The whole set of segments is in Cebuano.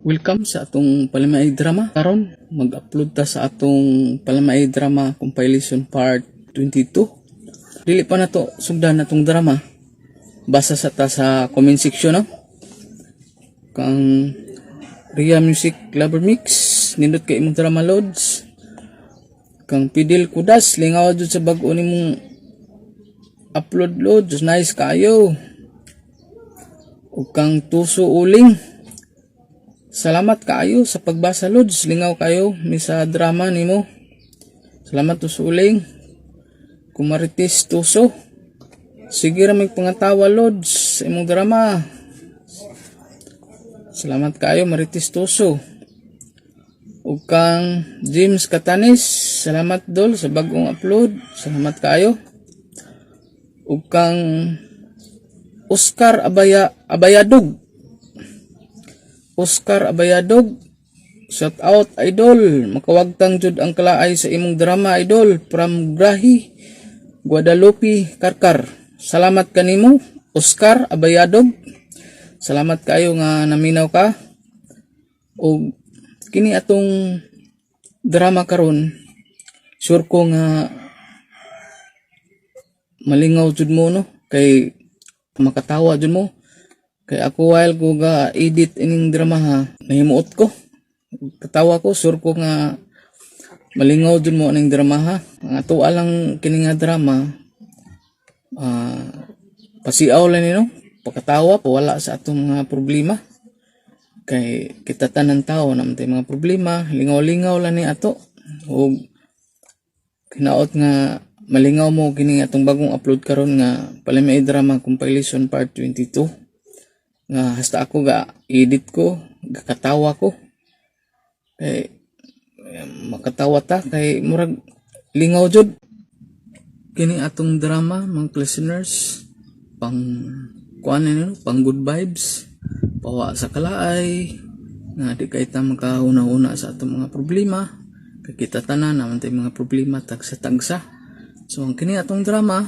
Welcome sa atong Palamaay Drama. Karon mag-upload ta sa atong Palamaay Drama compilation part 22. Dili pa nato sugdan atong drama. Basa sa ta sa comment section, no? Kang Ria Music Lover Mix, nindot kay imong drama, lods. Kang Pidel Kudas, lingaw jud sa bag-o nimong upload, lods, nice kayo. Ug kang Tuso Uling, salamat kaayo sa pagbasa, lods. Lingaw kayo mi sa drama nimo. Salamat, Tuso Uling. Kumaritis Tuso. Sige ra may pangatawa, lods, sa imong drama. Salamat kaayo, Marites Tuso. Ug kang James Katanis, salamat dol sa bagong upload. Salamat kaayo. Ug kang Oscar Abaya Abayadog. Oscar Abayadog. Shout out, idol. Makawagtang jud ang kalaay sa imong drama, idol, from Grahi, Guadalupe, Carcar. Salamat kanimo, Oscar Abayadog. Salamat kayo nga naminaw ka. Og kini atong drama karon, sure ko nga malingaw jud mo, no, kay makatawa jud mo. Kay ako, while ko ga edit ining drama ha, nahimuot ko. Katawa ko, sure ko nga malingaw jud mo aning drama ha. Ang ato lang kini nga drama, pasiaw lang ni, no? Pakatawa, wala sa atong mga problema. Kay kita tanan tao naman tay mga problema, lingaw-lingaw lang ni ato. Ug hinaot nga malingaw mo kini atong bagong upload karon nga Palami Drama Compilation Part 22 nga hasta ako ga edit ko, gakatawa ko kay makatawa ta kay murag lingaw jud kini atong drama, mga listeners, pang kuan ni, no, pang good vibes, pawa sa kalaay nga di kay ta makahuna-huna sa atong mga problema, kay kita tanan naman tay mga problema tagsa-tagsa. So ang kini atong drama,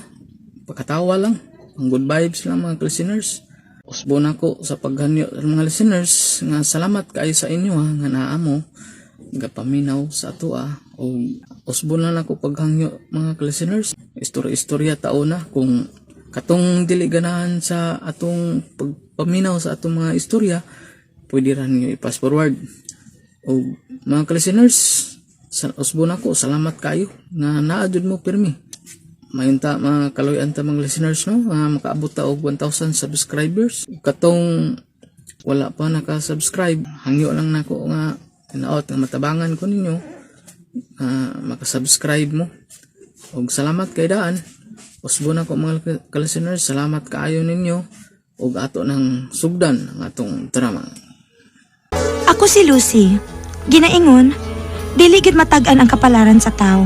pakatawa lang, pang good vibes lang, mga listeners. Usbon ako sa paghanyo sa mga listeners nga salamat kaayo sa inyo ha, nga naa mo gapaminaw sa ato ah. O usbon lang ako paghangyo, mga listeners. Istorya-istorya tao na kung katong dili ganahan sa atong pagpaminaw sa atong mga istorya, pwede ra ninyo i-fast forward. O mga listeners, sa usbon ako, salamat kayo nga naa jud mo pirmi. Mayon ta mga kaloy-an ta, mga listeners, no, nga makaabot ta og 1,000 subscribers. Katong wala pa naka-subscribe, hangyo lang nako nga hinaot nga matabangan ko ninyo nga maka-subscribe mo. Og salamat kay daan. Usbon ako, mga ka-listeners, salamat kaayo ninyo ug ato nang sugdan ang atong drama. Ako si Lucy. Ginaingon, dili gid matag-an ang kapalaran sa tao.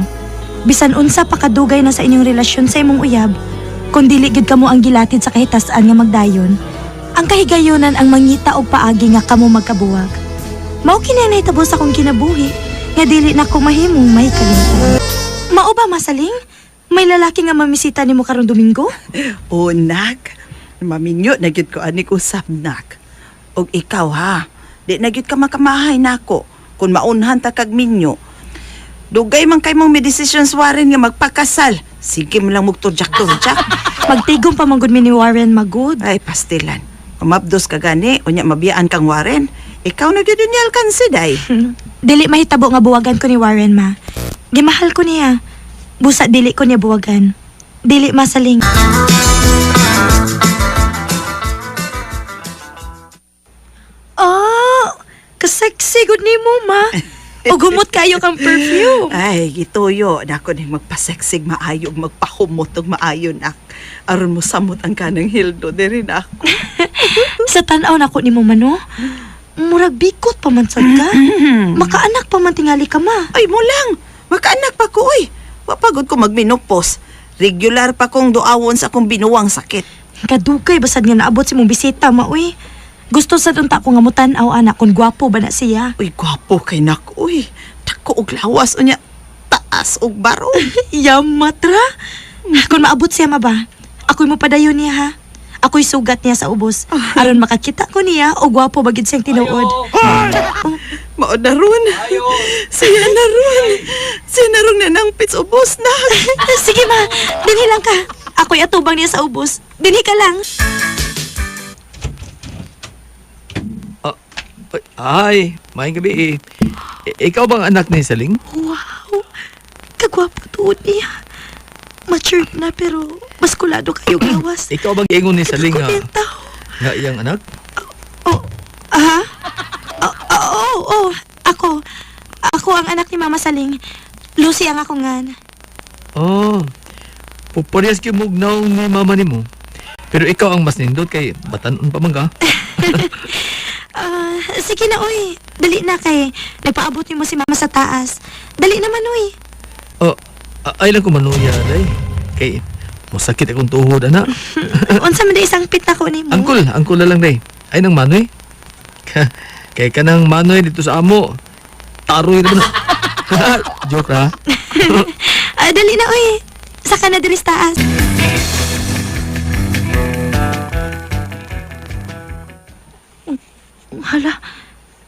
Bisan unsa pa kadugay na sa inyong relasyon sa imong uyab, kung dili gid kamo ang gilatid sa kahitas-an nga magdayon, ang kahigayunan ang mangita og paagi nga kamo magkabuwag. Mao kini ang nahitabo sa akong kinabuhi nga dili na ko mahimong may kalimtan. Mao ba, Masaling? May lalaki nga mamisita nimo karong Domingo? O, nak, maminyo na gyud ko anig usab, nak. Og ikaw ha, di na gyud ka makamahay nako kung maunhan ta kag minyo. Dugay man kay mong may decisions, Warren, nga magpakasal. Sige mo lang mugturjak-turjak. Magtigom pa man gud mi ni Warren magud. Ay, pastilan. Umabdos ka gani, unya mabiyaan kang Warren. Ikaw na gyud niya alkansi day. Dili mahitabo nga buwagan ko ni Warren, ma. Gimahal ko niya. Busa dili ko niya buwagan. Dili, Masaling. Oh, kasexy gud nimo, ma. Ug humot kayo kang perfume. Ay, gituyo nako ni magpaseksig maayo ug magpahumot og maayo, nak. Aron mo samot ang kanang hildo diri na ako. Sa tan-aw nako nimo mano. Murag bikot pa man sad ka. Makaanak pa man tingali ka, ma. Ay mo lang, makaanak pa ko oy. Wa pagod ko magminopos. Regular pa kong duawon sa akong binuwang sakit. Kadugay basad nga naabot si mong bisita, ma, uy. Gusto sad unta ko nga mutan-aw anak kung gwapo ba na siya. Uy, gwapo kay nak, uy. Dako og lawas unya, taas og baro. Yamatra. Kung maabot siya, ma ba? Ako'y mo padayon niya ha. Ako'y sugat niya sa ubos. Aron makakita ko niya og gwapo ba gid siyang tinuod. Mao na ron. Siya na ron. Siya na ron na nangpit sa ubos na. Sige ma, dinhi lang ka. Ako'y atubang niya sa ubos. Dinhi ka lang. Ay, maayong gabi eh. Ikaw bang anak ni Saling? Wow! Kagwapo tuod niya. Matured na pero maskulado kayo gawas. Ikaw bang giingon ni Saling Ko nga, niyang tao. nga iyang anak? Oh, aha? Oh, oh, oh, oh, ako. Ako ang anak ni Mama Saling. Lucy ang akong ngan. Oh, parehas kay mugnaw ni mama nimo. Pero ikaw ang mas nindot kay batanon pa man ka. Ah, sige na, uy. Dali na kay. Nagpaabot nimo si Mama sa taas. Dali naman, uy. Oh, ay lang ko manuya, day. Kay masakit akong tuhod, ana. Unsa man di isang pit na ko nimo. Angkol, angkol na lang, day. Ay nang manoy. Kay kanang manoy dito sa amo. Taroy naman. Joke ra. Ah, dali na, uy. Saka na diri sa taas. Hala,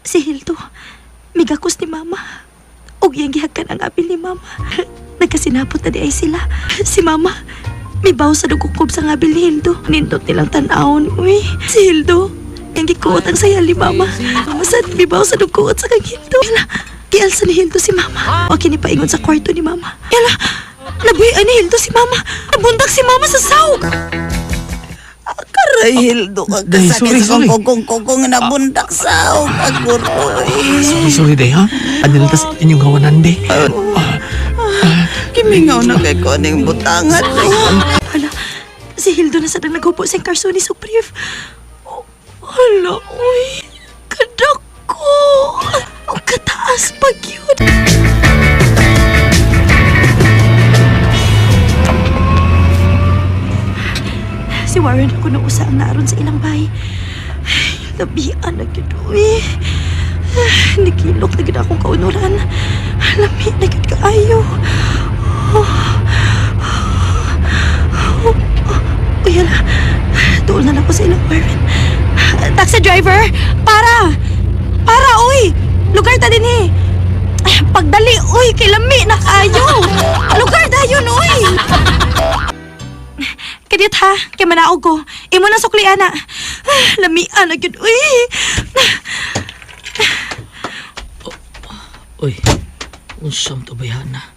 si Hildo. Migakos ni Mama. Og iyang gihagkan ang apil ni Mama. Nagkasinapot na di ay sila. Si Mama, mibaw sa dugukob sa ngabil ni Hildo. Nindot nilang tan-awon, uy. Si Hildo, iyang gikuot ang sayal ni Mama. Masad, mibaw sa duguot sa kang Hildo. Yala, gialsa ni Hildo si Mama. O kinipaingon sa kwarto ni Mama. Yala, nabuhian ni Hildo si Mama. Nabundak si Mama sa sawg. Karay, Hildo, Day, kagkasakit sorry, sa sorry. kong kogong-kogong na bundak sa aguroy. Sorry, sorry, day, ha? Ano lang tas inyong hawanan, day. Kimingaw na kay koning butangan. Hala, si Hildo na sa naghupo sa karso ni Supriv. Oh, hala, uy. Kadako. Ang kataas pag yun. Si Warren ako na usa ang naaron sa ilang bahay. Ay, labian na gyud, uy. Ay, Nagilok na gyud akong kaunuran. Lami na gyud kaayo. Oh. Uy, hala. Doon na lang ko sa ilang Warren. Taxi driver! Para! Para, uy! Lugar ta din eh! Ay, pagdali, uy! Kay lami na kaayo! Lugar dayon, uy! Kadiyot ha, kay manaog ko. Imo na sukli, ana. Ah, lamian na gyud, uy! Uy, unsam to bayana.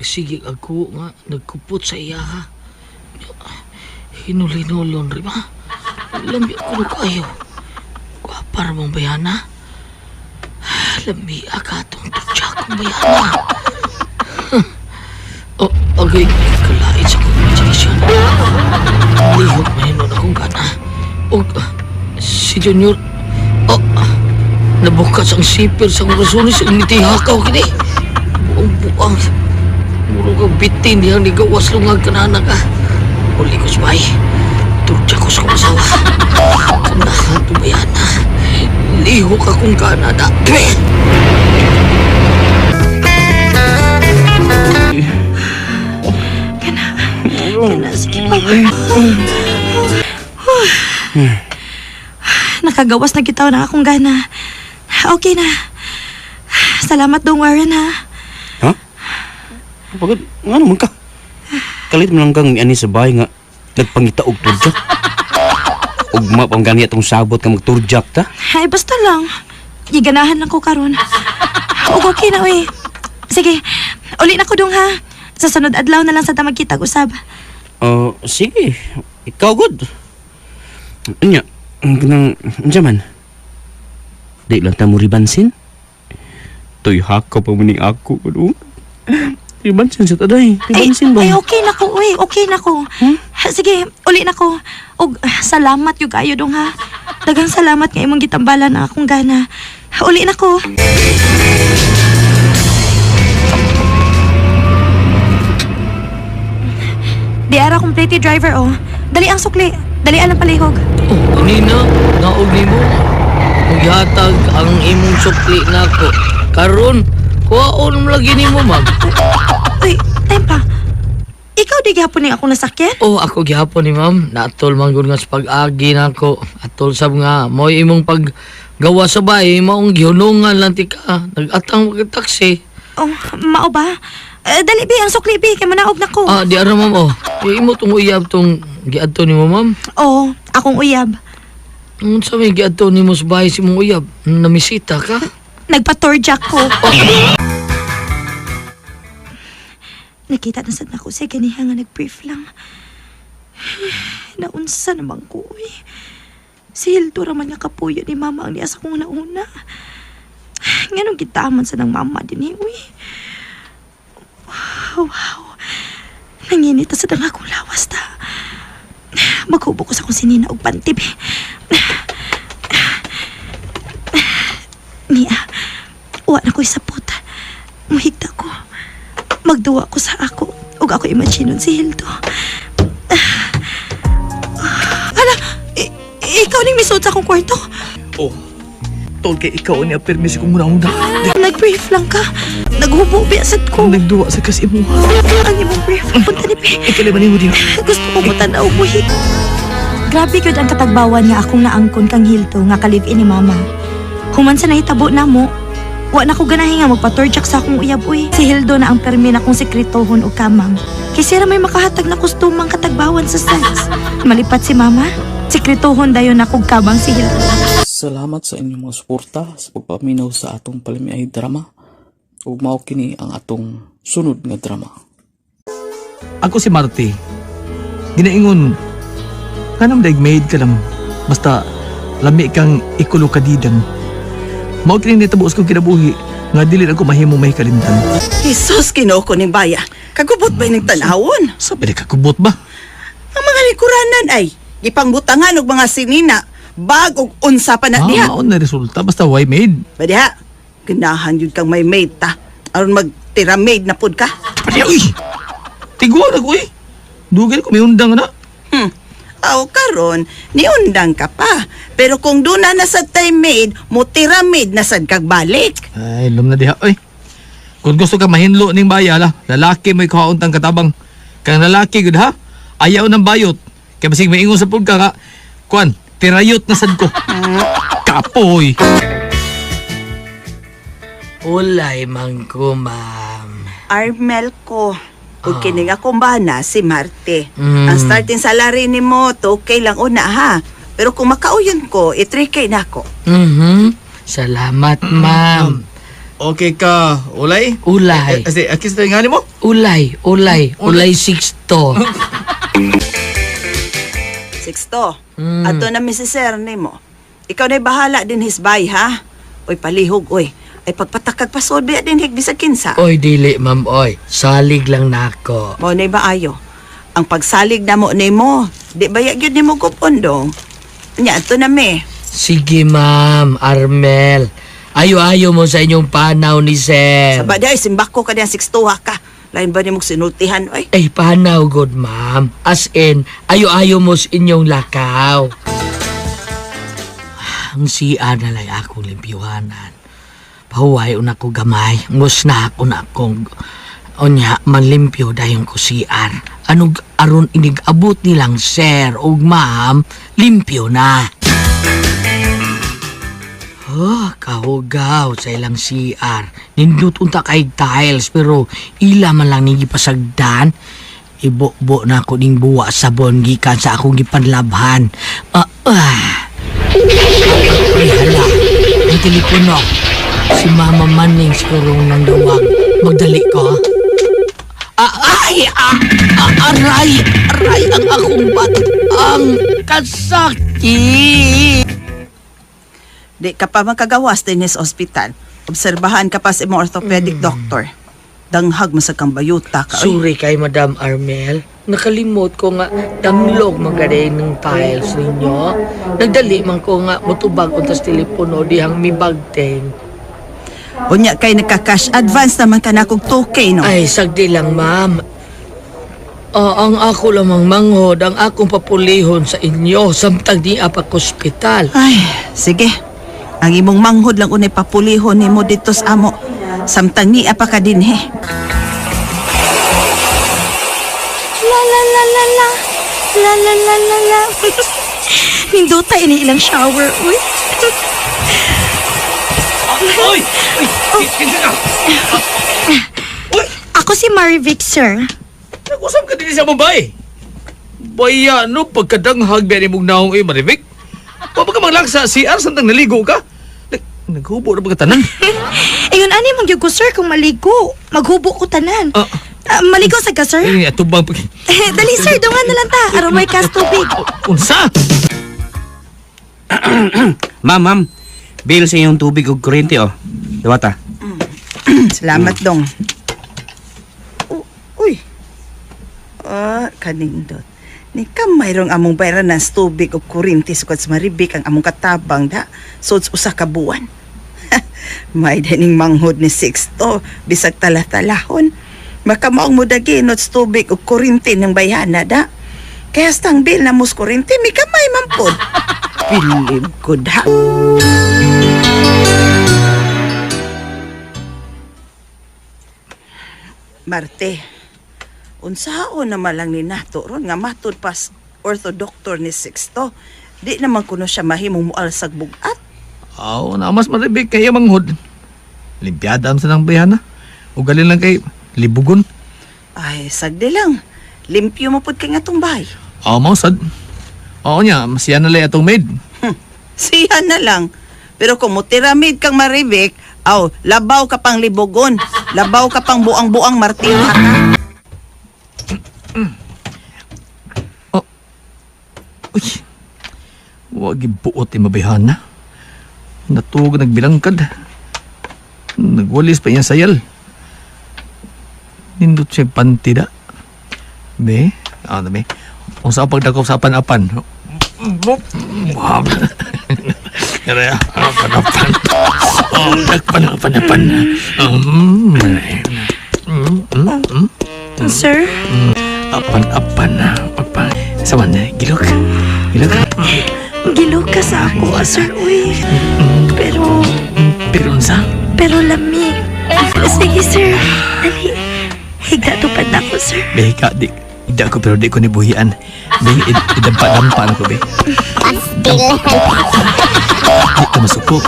Sige ako nga nagkupot sa iya ha. Hinul-hinulon rin ba? Lami ako na kayo. Para mong bayana. Lami akatong tutsa kong bayana. Oh, agay, kalait sa kong imaginasyon. Lihok mahinon akong gana. Og, si Junior, oh, nabukas ang sipir sa kurasonis ang nitihakaw kini. Buong buang. Muro kang bitin dihang nigawas lungag kanana ka. Uli ko sa bahay. Turja ko sa kong asawa. Kanahan tumayan na. Lihok akong kanada. Kana, kana, sige pa. Nakagawas na gitaw na akong gana. Okay na. Salamat dong, Warren, ha. Ha? Pagod, nga naman ka. Kalit mo lang kang ani sa bahay nga nagpangita og turjak. Ugma pang gani atong sabot nga magturjak ta. Ay, basta lang. Giganahan lang ko karon. Og okay na, uy. Sige, uli na ko dong, ha. Sa sunod adlaw na lang sa ta magkita usab. Oh, sige. Ikaw good. Anya, kanang unsa man? Di lang ta mo ribansin. Tuy hakaw pa mo ni ako kuno. Ribansin sa taday. Ay, Ribansin ba? ay, okay na ko, uy. Okay na ko. Sige, uli na ko. Og salamat yung kayo dong, ha. Daghang salamat nga imong gitambalan ang akong gana. Uli na ko. Di ara complete driver, oh. Dali ang sukli. Dali ang palihog. Oh, kanina, naog nimo. Mugyatag ang imong sukli nako. Karon, kuhaon mo lagi nimo, ma'am. Uy, time pa. Ikaw di gihapon ning akong nasakyan? Oh, ako gihapon ni ma'am. Naatol man gud nga sa pag-agi nako. Atol sab nga mo'y imong paggawa sa bahay, maong gihunungan lang ti ka. Nag-atang mag taxi. Oh, mao ba? Eh, dali bi, ang sukli bi, kay manaog na ko. Ah, di ara ma'am oh. Di imo tong uyab tong giadto nimo ma'am. Oh, akong uyab. Unsa may giadto nimo sa bahay si imong uyab? Namisita ka? Nagpa-torjak ko. Nakita na sad nako siya ganiha nga nag-brief lang. Naunsa naman ko, uy. Si Hildo raman nga kapuyo ni mama ang niya sa kong nauna. Nganong gitaman sa ng mama din eh, uy. Wow, wow. Nanginit na sad ang akong lawas ta. Maghubo ko sa akong sinina og panty, be. Nia, wa na ko'y sapot. Muhigta ko. Magduwa ko sa ako. Ug ako imaginon si Hildo. Ala, ikaw ning misuod sa akong kwarto. Oh. Tol kay ikaw ni permis kong muna-una. Nag-brief lang ka. Naghubo biasad ko. Nagduwa sa kasi mo. Ang imong brief. Punta ni Pe. Ikalima nimo diha. Gusto ko mo tanaw mo hit. Grabe gyud ang katagbawan nga akong naangkon kang Hilto nga ka-live-in ni mama. Human sa nahitabo namo, wa na ko ganahi nga magpa-torjak sa akong uyab uy. Si Hildo na ang permi na kong sekretohon og kamang. Kay sira may makahatag na kustumang katagbawan sa sex. Malipat si mama, sekretohon dayon akong kamang si Hildo. Salamat sa inyong mga suporta sa pagpaminaw sa atong palamiay drama. Ug mao kini ang atong sunod nga drama. Ako si Marty. Ginaingon, kanang daig maid ka lang. Basta, lami kang ikulokadidang. Mao kini nitabo sa kong kinabuhi, nga dili na ko mahimo may kalimtan. Jesus, Ginoo ko ning baya. Kagubot ba ning tanawon? Sabi na kakubot ba? Ang mga likuranan ay gipangbutangan og mga sinina bag og unsa pa na diha. Ah, mao na resulta. Basta why maid? Ba diha? Ganahan yun kang may maid ta. Aron magtira maid na pud ka. Pati, uy! Tiguan ako, uy! Dugay ko, may undang na. Aw karon, niundang ka pa. Pero kung duna na sad tay maid, mo tira maid na sad kag balik. Ay, lum na diha, uy. Kung gusto ka mahinlo ning baya la, lalaki mo'y kauntang katabang. Kang lalaki gud ha, ayaw ng bayot. Kay basig maingon sa pud ka ka, kuan, tirayot na sad ko. Kapoy. Ulay man ko, ma'am. Armel ko. Ug kining akong bana si Marte. Mm. Ang starting salary nimo 2K lang una ha. Pero kung makauyon ko, i-3K na ako. Mhm. Salamat, ma'am. Okay ka, ulay? Ulay. Kasi, akis na nga mo? Ulay, ulay, ulay sixto. Sixto, ato na mi si sir nimo. Ikaw na'y bahala din his bay, ha? Oy, palihog, oy. Ay, pagpatakag pasod, biya din hig bisag kinsa. Oy, dili, ma'am, oy. Salig lang nako. Mao na'y maayo. Ang pagsalig na mo nimo, di ba gyud nimo gupon dong? Nya, ato na mi. Sige, ma'am, Armel. Ayo-ayo mo sa inyong panaw ni sir. Sa baday, simbako ka diyan, Sixto, ha ka. Lain ba nimo sinultihan, oy? Eh, panaw, good, ma'am. As in, ayo-ayo mo sa inyong lakaw. Ang CR na lang akong limpyuhanan. Pahuway una ko gamay. Ngus na ako na akong unya, manlimpyo dayon ko CR. Anog aron inig-abot nilang sir ug ma'am, limpyo na. Oh, kahugaw sa ilang CR. Nindot unta kay tiles pero ila man lang ni gipasagdan. Ibo-bo na ako ning buwa sabon gikan sa akong gipanlabhan. Ah, ah. Ay, hala. Ang telepono. Si Mama Maning siguro nang dawag. Magdali ko. Ah, ay! Ah, ah, aray! Aray ang akong bat. Ang kasakit! Di ka pa makagawas din his ospital. Obserbahan ka pa sa imong orthopedic doctor. Danghag mo sa kang bayuta ka, oy. Sorry kay Madam Armel. Nakalimot ko nga damlog magaday ng tiles ninyo. Nagdali man ko nga mutubag untas telepono dihang mibagteng. Unya kay nagka-cash advance naman ka na kog 2K, no? Ay, sagdi lang, ma'am. Ah, ang ako lamang manghod, ang akong papulihon sa inyo samtang di pa ospital. Ay, sige. Ang imong manghod lang unay papulihon nimo dito sa amo. Samtang niya pa ka dinhi. la la la la. La la la la la. Nindota ini ilang shower, uy. Oy! Uy! Kinsa ka? Uy! Ako si Marivic, sir. Nag-usap ka din sa babae. Baya, no, pagkadanghag biya ni mong naong eh, Marivic. Wa pa ka maglaksa, CR, santang naligo ka? Naghubo na pagkatanan. Ingon ani man gyud ko, sir, kung maligo. Maghubo ko tanan. Ah. Ah, maligo sa ka, sir? Eh, atubang pag... Dali, sir, dungan na lang ta. Aron may kas tubig. Unsa? Ma'am, ma'am. Bill sa inyong tubig ug kuryente oh. Diwata. Salamat dong. Uy. Ah, kanindot. Ni ka mayroong among bayaran ng tubig o kurinti sukad sa Maribik ang among katabang da. Sod sa usa ka buwan. May dining manghod ni Sixto, bisag tala-talahon. Makamaong mo dagi not tubig o kurinti ng bayana da. Kaya stang bill na mos kurinti, mi kamay man pod. Bilib ko da. Marte, unsaon naman lang ni nato ron nga matud pas orthodoctor ni Sixto. Di naman kuno siya mahimong mual sa bugat. Aw, na mas Marivic kaya manghod. Limpiada am sa nang bayana. O galing lang kay libugon. Ay, sagdi lang. Limpyo mo pud kay nga tumbay. Aw, mausad. Oo niya, masiya na lang atong maid. Siya na lang. Pero kung mutiramid kang Maribik, aw, labaw ka pang libugon. Labaw ka pang buang-buang Martin ha ka. Uy, wag ibuot mabayhana. Natug nagbilangkad. Nagwalis pa niya sayal. Nindot siya panty da. Be, ano be? Kung sa pagdakop sa apan-apan. Kaya, apan-apan. Oh, apan-apan-apan. Mm. Mm, mm, mm. Sir, Apan-apan. Apan. Sama na, gilok. Gilok. gilo ka sa ako, ah, sir, uy. Pero, Pero unsa? pero lami. Sige, sir. Dali. Higda tupad na ako, sir. Be, ka, di, di ako pero di ko nibuhian. Be, idampa-dampa na ko, be. Di ka masuko.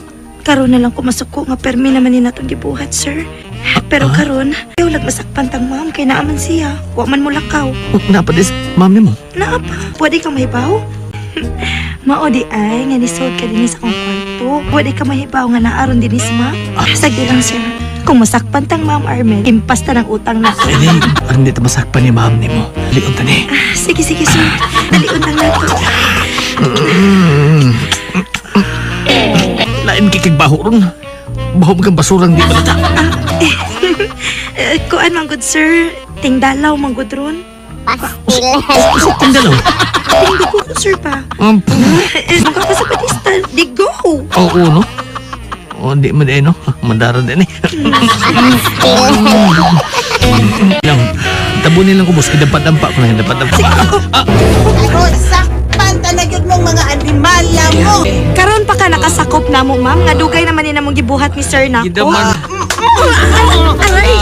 Karon na lang ko masuko nga permi naman ni natong gibuhat, sir. Pero karon, ayaw lag masakpan tang ma'am kay naaman siya. Wa man mo lakaw. Napadis, ma'am nimo. Naa pa, pwede ka mahibaw? Mao di ay nga nisod ka dinhi sa akong kwarto. Pwede ka mahibaw nga naaron dinhi si ma'am. Sagdi lang, sir. Kung masakpan tang ma'am Armel, impas ta ng utang na. Ay, di, parang di ta masakpan ni ma'am nimo. Lion ta ni. Ah, sige, sige, sir. Dali utang na to. Lain kikig baho ron. Baho mo kang basurang di balata. Eh, kuan man good, sir. Tingdalaw man good ron. Sa tindalaw. Tingdugo ko, sir pa. Eh, mukha ka sa Batista. Di go! Oo, no? Oo, di man eh, no? Mandara din eh. Lang, tabunin lang ko, boss. Idampa-dampa ko lang, idampa-dampa. Ah, Karon, sakpan ta na gyud mong mga animala mo. Karon pa ka nakasakop na mo, ma'am. Nga dugay naman ni namong gibuhat ni sir nako. Gidaman. Aray!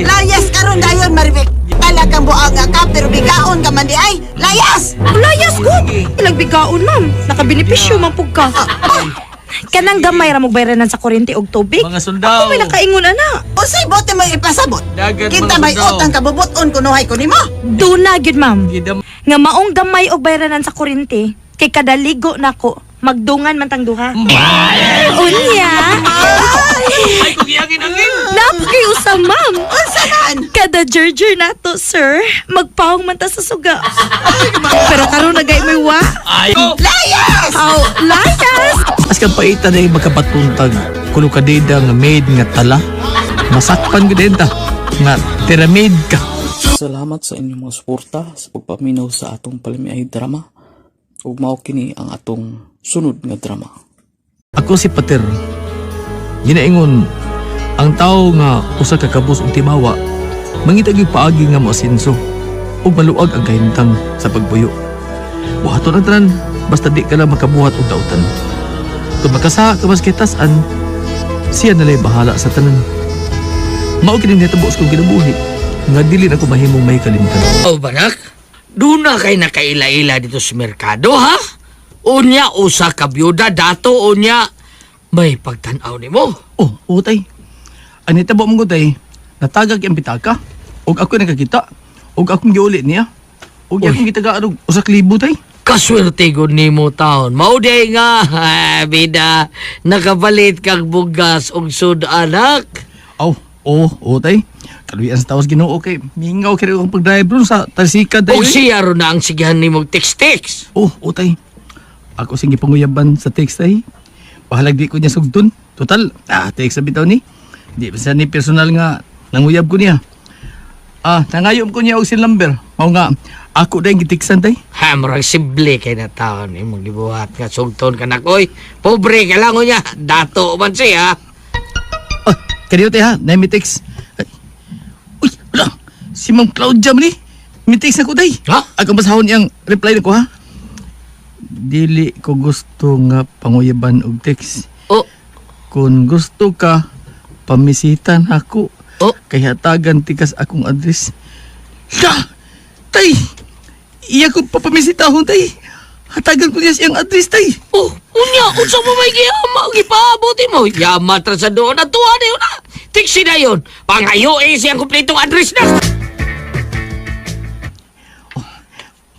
Layas karon dayon Maribik. Tala kang buanga ka pero bigaon ka man di ay. Layas! Layas ko! Ilang bigaon, ma'am. Nakabenepisyo man pug ka. Kanang gamay ra mo bayranan sa kuryente og tubig. Mga sundao. Ako may nakaingon ana. Unsay bote mo ipasabot? Dagat, Kita mga may sundao. utang kabubuton kunuhay ko nimo. Duna gyud, ma'am. Gidam. Nga maong gamay og bayranan sa kuryente kay kadaligo nako magdungan man tang duha. Unya. Ay, kung iyangin-angin! Napakay usa, ma'am. Unsa man? Kada jerjer nato, sir, magpawong man ta sa suga. Pero karon na gay may wa. Ay! Layas! Aw, layas! As kang paita na yung magkapatuntag, kulo kadida nga maid nga tala, masakpan ko din ta, nga tiramid ka. Salamat sa inyong mga suporta sa pagpaminaw sa atong palamiay drama. Ug mao kini ang atong sunod nga drama. Ako si Pater. Ginaingon, ang tao nga usa ka kabus og timawa, mangita gyud paagi nga moasenso ug maluag ang kahimtang sa pagbuyo. Buhaton ang tanan, basta di ka lang makabuhat og dautan. Kung makasa ka mas kitasan, siya nalay bahala sa tanan. Mao kini nitabo sa kong kinabuhi, nga dili na ko mahimong may kalimtan. Oh, banak. Duna kay nakaila-ila dito sa merkado, ha? Unya, usa ka byuda, dato, unya. May pagtanaw nimo. Oh, utay. Anita ba mong gutay? Natagag ang pitaka. Og ako nakakita. Og akong giuli niya. Og akong gitagaan og usa ka libo tay. Kaswerte gud nimo taon. Mao day nga, ha, bida, nakabalit kag bugas og sud anak. Aw, oh, utay. Kaluyan sa tawas Ginoo kay mingaw kay akong pag-drive ron sa Tarsikan tay. Og siya ron na ang sigihan nimo text-text. Oh, utay. Ako sing gipanguyaban sa text ay. Bahalag di ko niya sugton. Total, text sa bitaw ni. Di ba sa ni personal nga nanguyab ko niya. Ah, nangayom ko niya og sin number. Mao nga ako dahil gitiksan tay. Ha, murag simple kay na taon imong gibuhat nga sugton ka nak oy. Pobre ka lang unya, dato man siya. Oh, kaniyo tay ha, na may text. Ay, uy, wala. Si Ma'am Claudia man ni. May text ako tay. Ha? Akong basahon iyang reply nako ha. Dili ko gusto nga panguyaban og text. Oh, Kung gusto ka, pamisitan ako. oh, Kay hatagan tikas akong address. La! Tay! Iya ko papamisitahon tay. Hatagan ko niya siyang address tay. oh, unya unsa mo may giyama gipaabot mo? Yama tra sa doon at tuwa na yun na. Tiksi na yun. Pangayo eh siyang kumpletong address na.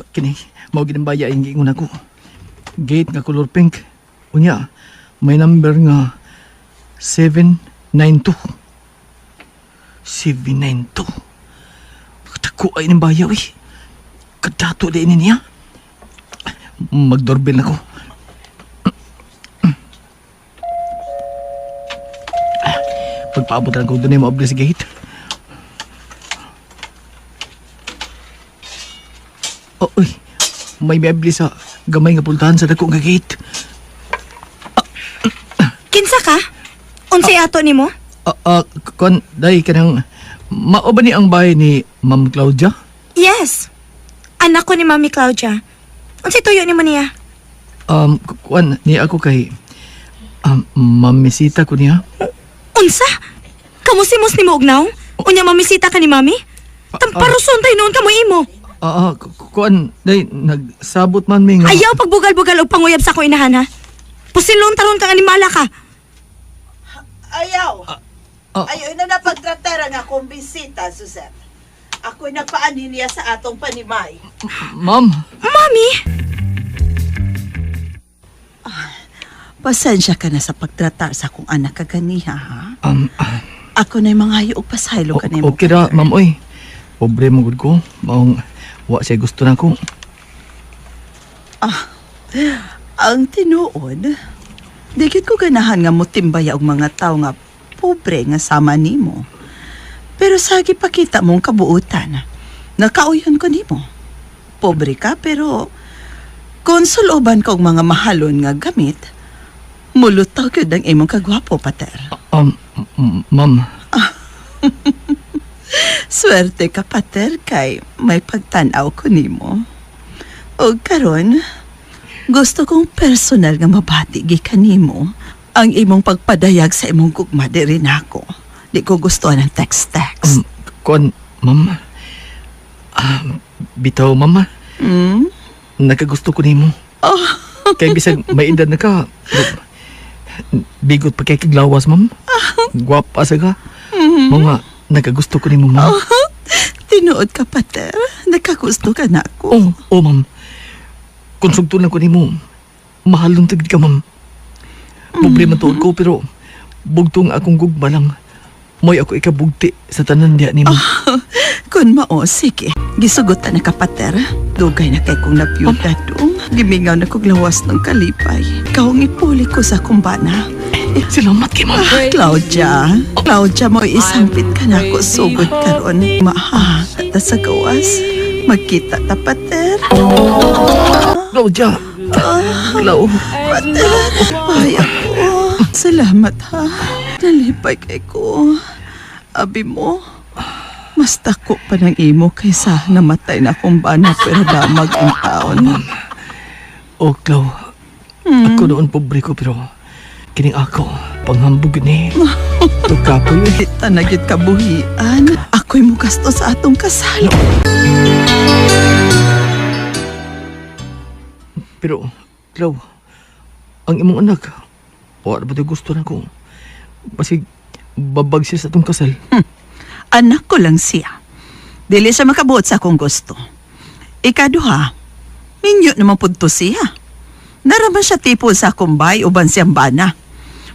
Kini, mao ginambaya ang giingon ako. Gate nga color pink. Unya, may number nga 792. 792. Tako ay ng bayaw eh. Kadato din niya. Magdoorbell ako. Pagpaabot lang ko doon ay maabli sa gate. Oh, uy. May miabli sa gamay nga pultahan sa dako nga gate. Kinsa ka? Unsay ato nimo? Kon, day, kanang, mao ba ni ang bahay ni Ma'am Claudia? Yes. Anak ko ni Mami Claudia. Unsay tuyo nimo niya? Kuan, ni ako kay, mamisita ko niya. Unsa? Kamusimos nimo ugnaw? Unya mamisita ka ni Mami? Tamparuson tayo noon kamo imo. Kuan, day, nagsabot man mi nga. Ayaw pagbugal-bugal og panguyab sa ako inahan ha. Pusilon taron kang animala ka. Ayaw. Ah. Ayaw na napagtratara nga akong bisita, Suzette. Ako'y nagpaanin niya sa atong panimay. Ma'am, Mami! Pasensya ka na sa pagtratar sa akong anak kaganiha, ha? um, Ako na'y mga og pasaylo ka nimo. okay ra, ma'am, oy. Pobre mo gud ko. Maong, wa siya gusto na ko. Ang tinuod, di gyud ko ganahan nga motimbaya og mga tawo nga pobre nga sama nimo. Pero sa gipakita mong kabuutan, nakauyon ko nimo. Pobre ka pero kung suloban ka og mga mahalon nga gamit, mulutaw gyud ang imong kagwapo, pater. Ma'am, Swerte ka, pater, kay may pagtan-aw ko nimo. Og karon, gusto kong personal nga mabati gikan nimo ang imong pagpadayag sa imong gugma diri nako. Di ko gusto ng text-text. Kuan, ma'am. Bitaw, ma'am. Mm? Nakagusto ko nimo. Oh. Kay bisag may edad na ka. Bigot pa kay kaglawas, ma'am. Gwapa sa ka. Mga nakagusto ko nimo, ma'am. Tinuod ka, pater. Nakagusto ka na ako. Oh, oh, ma'am. Kung sugto lang ko nimo, mahalon tagid ka, ma'am. Problema tuod ko, pero bugtong akong gugma lang. Mo'y ako ikabugti sa tanan diya nimo. Kun mao, sige. Gisugotan na ka, pater. Dugay na kay kong napiyuda dong. Gimingaw na kog lawas ng kalipay. Ikaw ang ipuli ko sa kumbana. Salamat kay ma'am. Ah, Claudia, Claudia, mo isampit ka na ako sugod karon. Maha, ta sa gawas. Magkita ta, pater. Claudia. Clau. Pater, ay ako. Salamat ha. Nalipay kay ko. Abi mo, mas dako pa ng imo kaysa namatay na akong bana pero damag ang taon. Oh, Clau. Ako noon pobre ko pero kining ako panghambog ni. Tukapoy eh. Kita na gyud kabuhian. Ako'y mugasto sa atong kasal. Pero, Clau, ang imong anak, wala ba gusto na ko? Basig, babag siya sa atong kasal. Anak ko lang siya. Dili siya makabuot sa akong gusto. Ikaduha, minyo naman pud to siya. Naraman siya tipo sa akong bay uban siyang bana.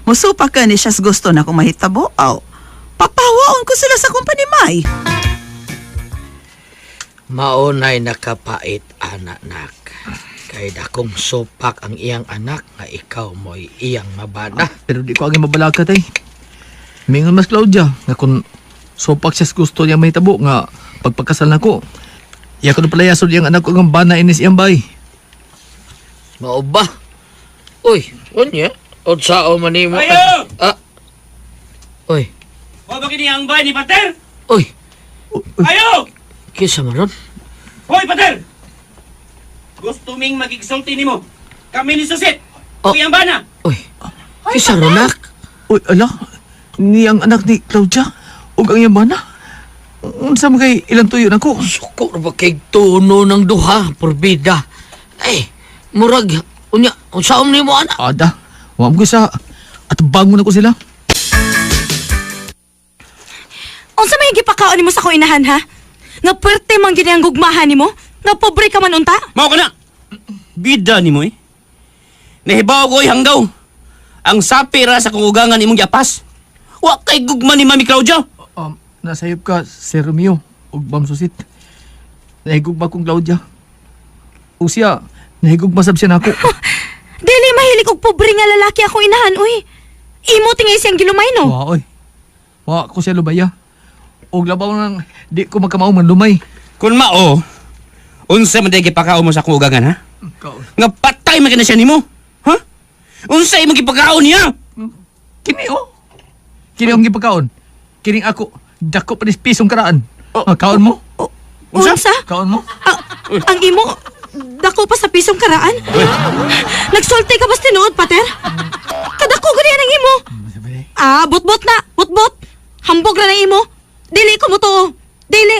Musupa ka ni siya sa gusto na akong mahitabo. Aw, papawaon ko sila sa akong panimay. Maunay nakapait, anak nak. Kay dakong supak ang iyang anak nga ikaw mo'y iyang mabana. Pero di ko aging mabalaka tay. Mingon mas Claudia, nga kung sopak siya sa gusto niya mahitabo nga pagpagkasal na ko. Iya ko na pala yasod iyang anak ko ang bana inis iyang bay. Mao ba? Uy, unya? Unsao man nimo? Ayo! Ah. Uy, Wa ba kini ang bay ni Pater? uy, Ayo! kinsa man ron? Hoy, Pater! Gusto ming magigsulti nimo. Kami ni Susit. Oh. Uy, ang bana. Uy, kinsa ron nak? Uy, ala, niyang anak ni Claudia, ug ang iyang bana. Unsa man kay ilang tuyo nako? Suko ra ba kay tuno ng duha, porbida. Ay, murag, unya, unsaon nimo anak? Ada, wa mo sa at bangon ako sila. Unsa may gipakaon nimo sa akong inahan ha? Nga puwerte man gyud ang gugmahan nimo? Nga pobre ka man unta? Mao ka na. Bida nimo eh. Nahibaw ko hanggaw. Ang sapi ra sa kungugangan imong giapas. Wa kay gugma ni Mami Claudia. Nasayop ka, Sir Romeo, ug Ma'am Susit. Nahigugma kong Claudia. O siya, nahigugma sab siya nako. Dili mahilig og pobre nga lalaki akong inahan uy. Imo tingay siyang gilumay no. Wa oy. Wa ko siya lumaya. Og labaw nang di ko magkamao man lumay. Kun mao, unsa man day gipakaon mo sa kungugangan ha? Nga patay man kina siya nimo. Ha? Unsa imong gipakaon niya? Kini oh. Kini ang gipakaon. Kining ako dako pa ni pisong karaan. Oh. Ah, kaon mo? Unsa? Unsa? Kaon mo? Ang imo dako pa sa pisong karaan. Nagsulti ka ba sa tinuod, pater? Kadako gani ang imo. Ah, butbot na, butbot. Hambog ra na imo. Dili ko motuo. Dili.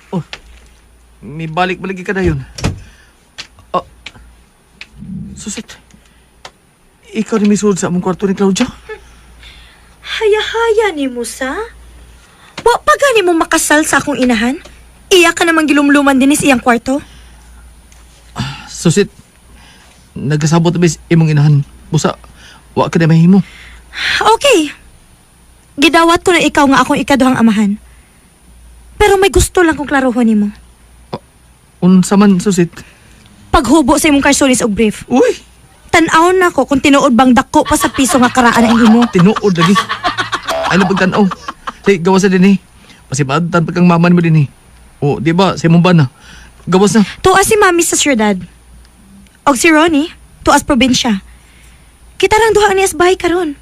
Oh. May balik-balik ka na yun. Oh. Susit. Ikaw ni misuod sa among kwarto ni Claudia. Haya-haya ni Musa. Wa pa gani mo makasal sa akong inahan? Iya ka namang gilumluman din sa iyang kwarto. Susit. Nagkasabot na bis imong inahan. Busa, wa ka na mahimo. Okay. Gidawat ko na ikaw nga akong ikaduhang amahan. Pero may gusto lang kong klarohon nimo. Unsa man, Susit. Paghubo sa imong karsulis og brief. Uy! Tan-awon nako kung tinuod bang dako pa sa piso nga karaan ang imo. Tinuod lagi. Ano pagtanaw? Say, gawas na din eh. Pasipadtan pag kang mama mo din eh. O, di ba? Sa imong bana. Gawas na. Tuas si mami sa syudad. Og si Ronnie, tuas probinsya. Kita lang duha ni bahay karon.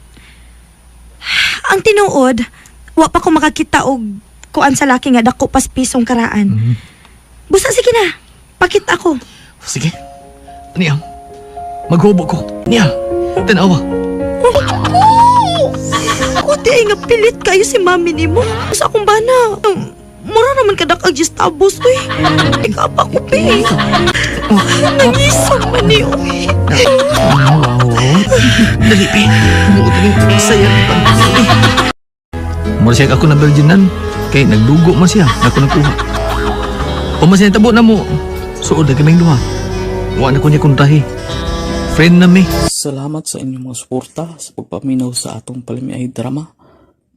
Ang tinuod, wa pa ko makakita og kuan sa laki nga dako pas pisong karaan. Busa sige na. Pakita ako. Sige. Niya. Maghubo ko. Niya. Tanawa. Kuti ay nga pilit kayo si mami nimo. Sa akong bana. Mura naman kadak ang tabos uy. Ikaw pa ko pe. Nangisog man ni uy. Wow. Dali, pe. Bumuot ni saya. Mura siya ako na virginan. Kay nagdugo man siya. Ako nagkuha. Pumas niya tabo na mo. Suod na kaming duha. Wa na ko niya kontahi. Friend na mi. Salamat sa inyong mga suporta sa pagpaminaw sa atong palamiay drama.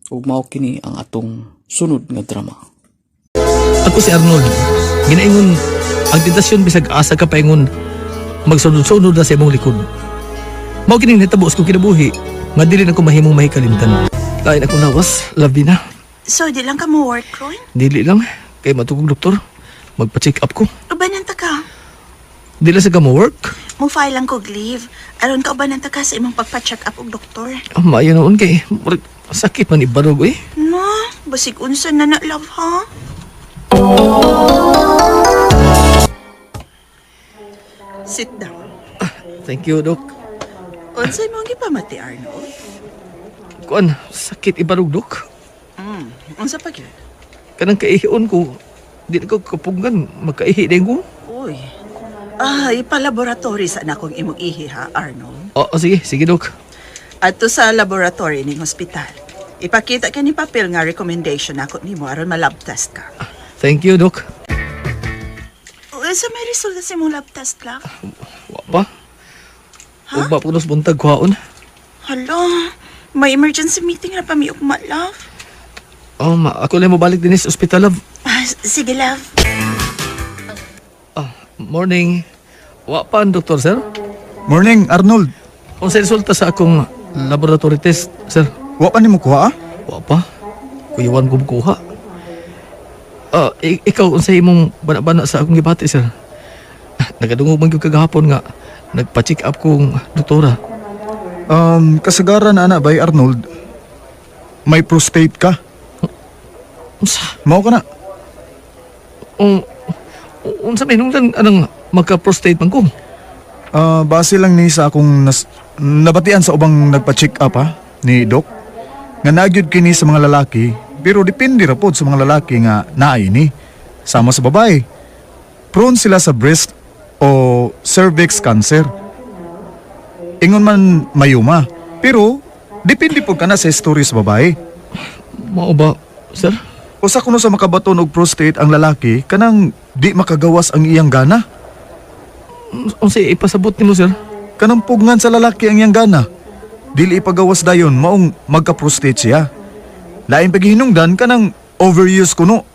Ug mao kini ang atong sunod nga drama. Ako si Arnold. Ginaingon, ang tentasyon bisag asa ka paingon, magsunod-sunod na sa imong likod. Mao kini nahitabo sa kong kinabuhi, nga dili na ko mahimong mahikalimtan. Lain akong lawas, labi na. So, di lang ka mo work, Ron? Dili lang, kay matugong doktor. Magpa-check up ko. Ubanan ta ka. Dili sa ka mo work. Mo file lang kog leave. Aron ka ubanan ta ka sa imong pagpa-check up og doktor. Ah, maayo noon kay murag sakit man ibarog eh. No, basig unsa na na love ha? Sit down. Thank you, dok. Unsay mo gipamati Arnold? Kuan, sakit ibarog, dok. Unsa pa gyud? Kanang kaihion ko, Di na ko kapugngan, magkaihi din ko. Uy. Ay, pa-laboratory sa akong imong ihi ha, Arnold. Oh, sige, sige, Dok. Adto sa laboratory ning hospital. Ipakita ka ni papel nga recommendation nako nimo aron ma-lab test ka. Thank you, Dok. Uy, sa may resulta sa imong lab test, love? Wa pa. Ugma po nos buntag kuhaon. Hala, may emergency meeting na pa mi ugma, love. Oh, ma, ako lang mobalik din sa ospital, love. Ah, sige, love. Ah, morning. Wa pa ang doktor, sir? Morning, Arnold. Unsa resulta sa akong laboratory test, sir? Wa pa nimo kuha ah? Wa pa. Kuyawan ko kuha. Ah, ikaw unsa imong bana-bana sa akong gibati, sir? Nagadungog man gyud kagahapon nga nagpa-check up kong doktora. Kasagaran ana bay Arnold. May prostate ka. Unsa? Mao ka na. Unsa may nung anang magka-prostate man ko? Ah, base lang ni sa akong nabatian sa ubang nagpa-check up ha ni doc. Nga nagyud kini sa mga lalaki, pero depende ra pod sa mga lalaki nga naay ni sama sa babae. Prone sila sa breast o cervix cancer. Ingon man mayuma, pero depende pod kana sa story sa babae. Mao ba, sir? Usa kuno sa makabaton og prostate ang lalaki kanang di makagawas ang iyang gana. Unsa ipasabot nimo, sir? Kanang pugngan sa lalaki ang iyang gana. Dili ipagawas dayon maong magka-prostate siya. Lain paghinungdan kanang overuse kuno.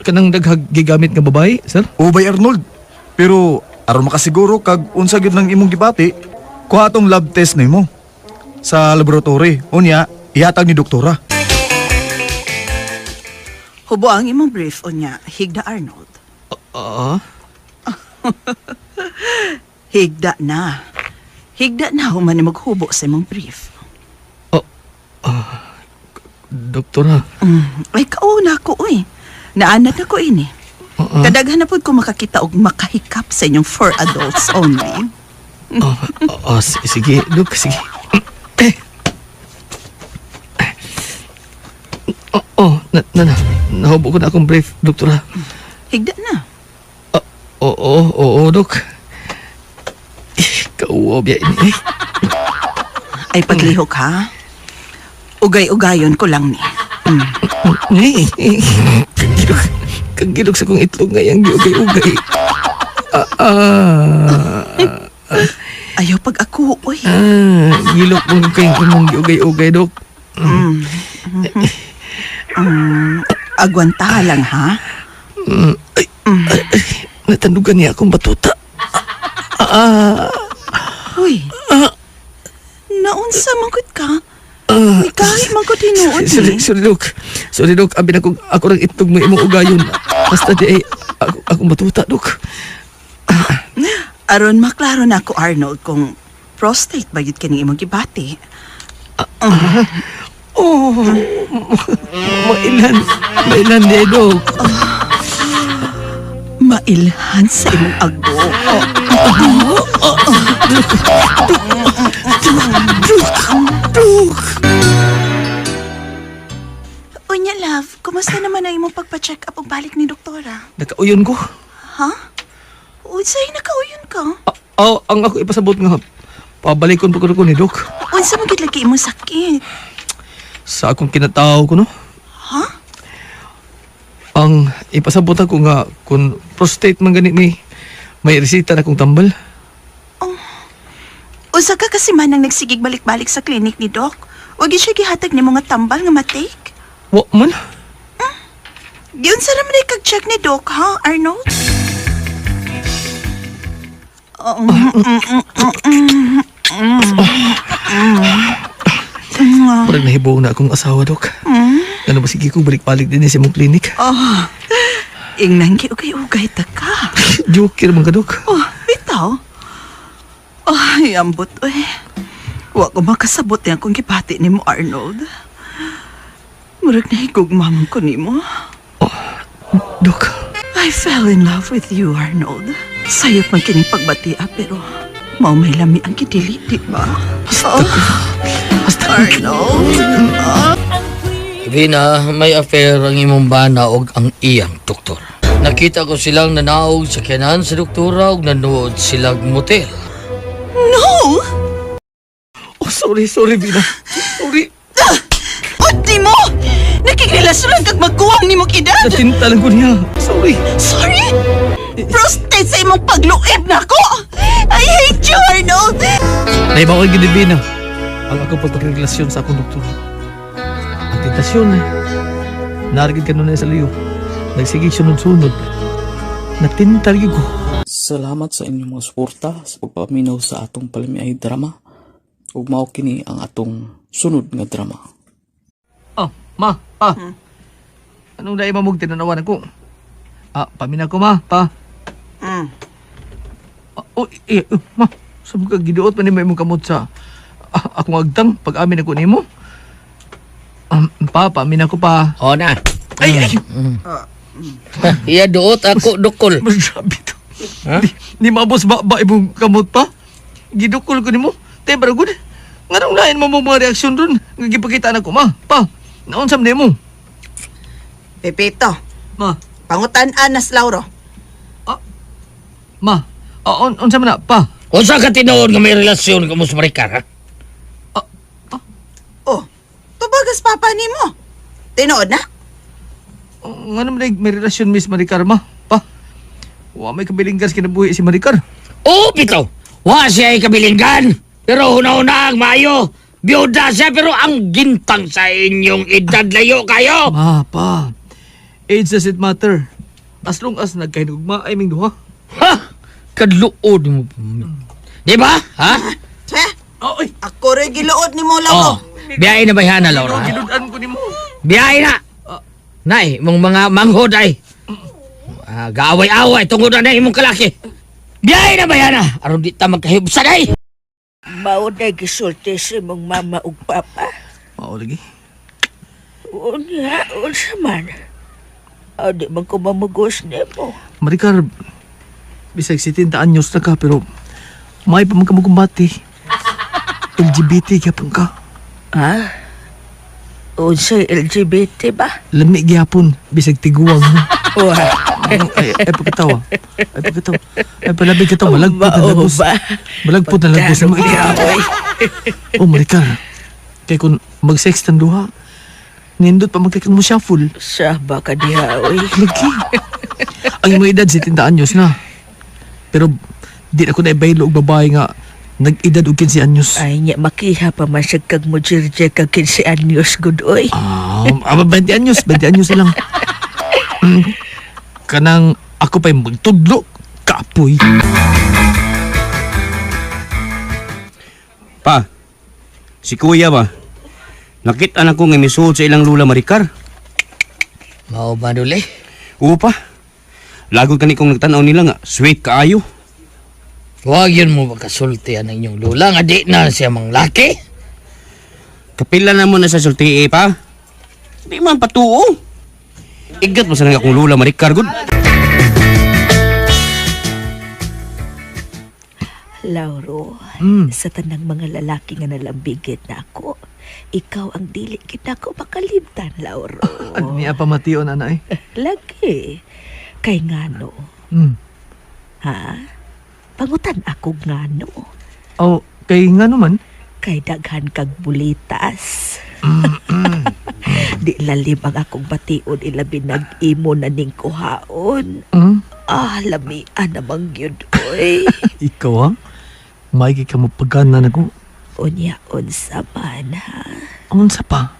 Kanang daghag gigamit nga babae, sir? Ubay Arnold. Pero aron makasiguro kag unsa gyud nang imong gibati, kuha atong lab test nimo sa laboratory. Unya, ihatag ni doktora. Hubo ang imong brief unya, higda Arnold. Ah, Higda na. Higda na human ni maghubo sa imong brief. Doktora. Ay, kauna ko, uy. Naanad na ko ini. Kadaghan na pod ko makakita og makahikap sa inyong for adults only. Oh, sige, Dok, sige. Eh. Oh, na, nahubo ko na akong brief, doktora. Higda na. Oo, Dok. Eh, kauwaw biya ini. Eh. Ay, paglihok ha. Ugay-ugayon ko lang ni. Eh, eh, kagilok, kagilok sa kong itlog ngayang giugay-ugay. Ah, ah, Ayaw pag ako, uy. ah, gilok mo kay imong giugay-ugay, Dok. Agwanta lang ha. Ay, ay, ay, natandugan niya akong batuta. Ah, Uy. Naunsa man gud ka? Ikahi man gud hinuon sorry, eh. sorry, Dok. Sorry, Dok. Abi na kong ako rang itlog mo imong ugayon. Basta di ay ako, akong batuta, Dok. Aron maklaro na ako Arnold kung prostate ba yun kining imong gibati. Oh, mailan, mailan di ay, Dok. Mailhan sa imong ago. Dok! Unya love, kumusta naman ang imong pagpa-check up ug balik ni doktora? Nakauyon ko. Ha? Unsay nakauyon ka? Ah, ah, ang ako ipasabot nga, pabalikon pa ko ni Dok. Unsa man gid lagi imong sakit? Sa akong kinatao ko, no? Ha? Ang ipasabot ako nga, kung prostate man ganit ni, may resita na kong tambal. Usa ka kasi man ang nagsigig balik-balik sa clinic ni Doc. Wag gyud siya gihatag nimo nga tambal nga matake. Wa man. Giunsa naman ay kag-check ni Doc, ha, Arnold? Parang nahibong na akong asawa, Dok. Ano ba, sige ko, balik-balik din sa imong clinic. Oh, ingnan giugay-ugay ta ka. Joker man ka, Dok. Oh, bitaw. Ay, ambot, oy. Wa ko makasabot niya kung gibati nimo, Arnold. Murag nahigugma man ko nimo. Dok, I fell in love with you, Arnold. Sayop man kining pagbatia, pero mao may lami ang kidili, di ba? Oh, Basta Arnold. Ang Vina, may affair ang imong bana og ang iyang doktor. Nakita ko silang nanaog sa kanan sa doktora og nanood silang motel. No! Oh, sorry, sorry, Vina. Sorry. Unti mo! Nakigrelasyon lang kag magkuwang ni mong edad! Natinta lang ko niya. Sorry. Sorry! Prostate sa imong pagluib nako! I hate you, Arnold! Naibaw kay gid Vina. Ang ako pagpagrelasyon sa akong doktor. Ang tentasyon eh. Narigid ka nun sa liyo. Nagsige sunod-sunod. Natinta lagi ko. Salamat sa inyong mga suporta sa pagpaminaw sa atong palamiay drama. Ug mao kini ang atong sunod nga drama. Oh, ma, pa. Anong dai mamug tinanawan ako? Ah, paminaw ko ma, pa. Mm. Ah, oh, eh, oh, ma. Sa mga giduot man nimo imong kamot sa akong agtang pag amin ako nimo. Pa, paminaw ko pa. O na. Ay, ay. Iya duot ako dukol. Mas grabe to. Di, di maabos ba, ba imong kamot pa? Gidukol ko nimo. Tay baragod. Nganong lain mo mo mga reaksyon dun? Nga gipakita na ko, ma. Pa, naunsa man nimo? Pepito, Ma, pangutan-an nas Lauro. ma. Ah, unsa man na, pa? Unsa ka tinuod nga may relasyon ka mo sa Maricar, ha? Oh, tubagas papa nimo. Tinuod na? Oh, nga naman ay may relasyon Miss Maricar, ma. Pa. Wa may kabilinggas kinabuhi si Maricar. Oo, bitaw. Wa siya ay kabilinggan. Pero huna-huna ang maayo. Biyuda siya pero ang gintang sa inyong edad layo kayo. Ma, pa. Age doesn't matter. As long as nagkahinugma ay ming duha. Ha? Kadluod mo. Di ba? Ha? Che, Oh, ay. ako rin giluod nimo, Lauro. Oh, biyahe na bayhana, Laura. Giludan ko nimo. Biyahe na. Nay, imong mga manghod ay. Ah, gaaway-away tungod na imong kalaki. Biyahe na bayhana. Aron di ta magkahibsan ay. Mao na gisulti sa imong mama ug papa. Mao lagi. Unya, unsa man. Ah, di man ko mamugos nimo. Maricar, bisag 70 anyos na ka pero may pa man ka magkumbate. LGBT gyapon ka. Ha? Unsay LGBT ba? Lami gyapon bisag tiguang mo. Wa. Ay, ay pagkatawa. Ay pagkatawa. Ay palabig ka to, malagpot na Mao lagos. ba? Malagpot na lagos. Pagkaroon Oh, Maricar. Kay kung mag-sex tan duha, nindot pa magkay kang mo shuffle. Sa ba ka diha, oy? Lagi. Ang imong edad 70 anyos na. Pero di na ko naibaylo og babae nga nag-edad og 15 anyos. Ay nya makiha pa man siya kag mo jirje kag 15 anyos gud oy. Ah, 20 anyos, 20 anyos na lang. Kanang ako pa'y magtudlo, kapoy. Pa, si kuya ba? Nakita na ko nga misuod sa ilang lula Maricar. Mao ba duli? Oo pa. Lagod kani kong nagtanaw nila nga, sweet kaayo. Huwag yun mo makasulti ang inyong lula nga di na siya manglaki. Kapila na mo na sa sulti eh, pa. Di man patuo. Igat mo sa nang akong lula Maricar gud. Lauro, sa tanang mga lalaki nga nalambigit na ako, ikaw ang dili kita ko makalibtan, Lauro. Ano niya pamation, ana eh. Lagi. Kay ngano, ha? Pangutan ako ngano. Oh, kay nga naman. Kay daghan kag bulitas. Di lalim ang akong bation ilabi nag-imo na ning kuhaon. Ah, lamian namang yun, oy. Ikaw ha? May ka mo pagana na ko. Unya, unsa man, ha? Unsa pa?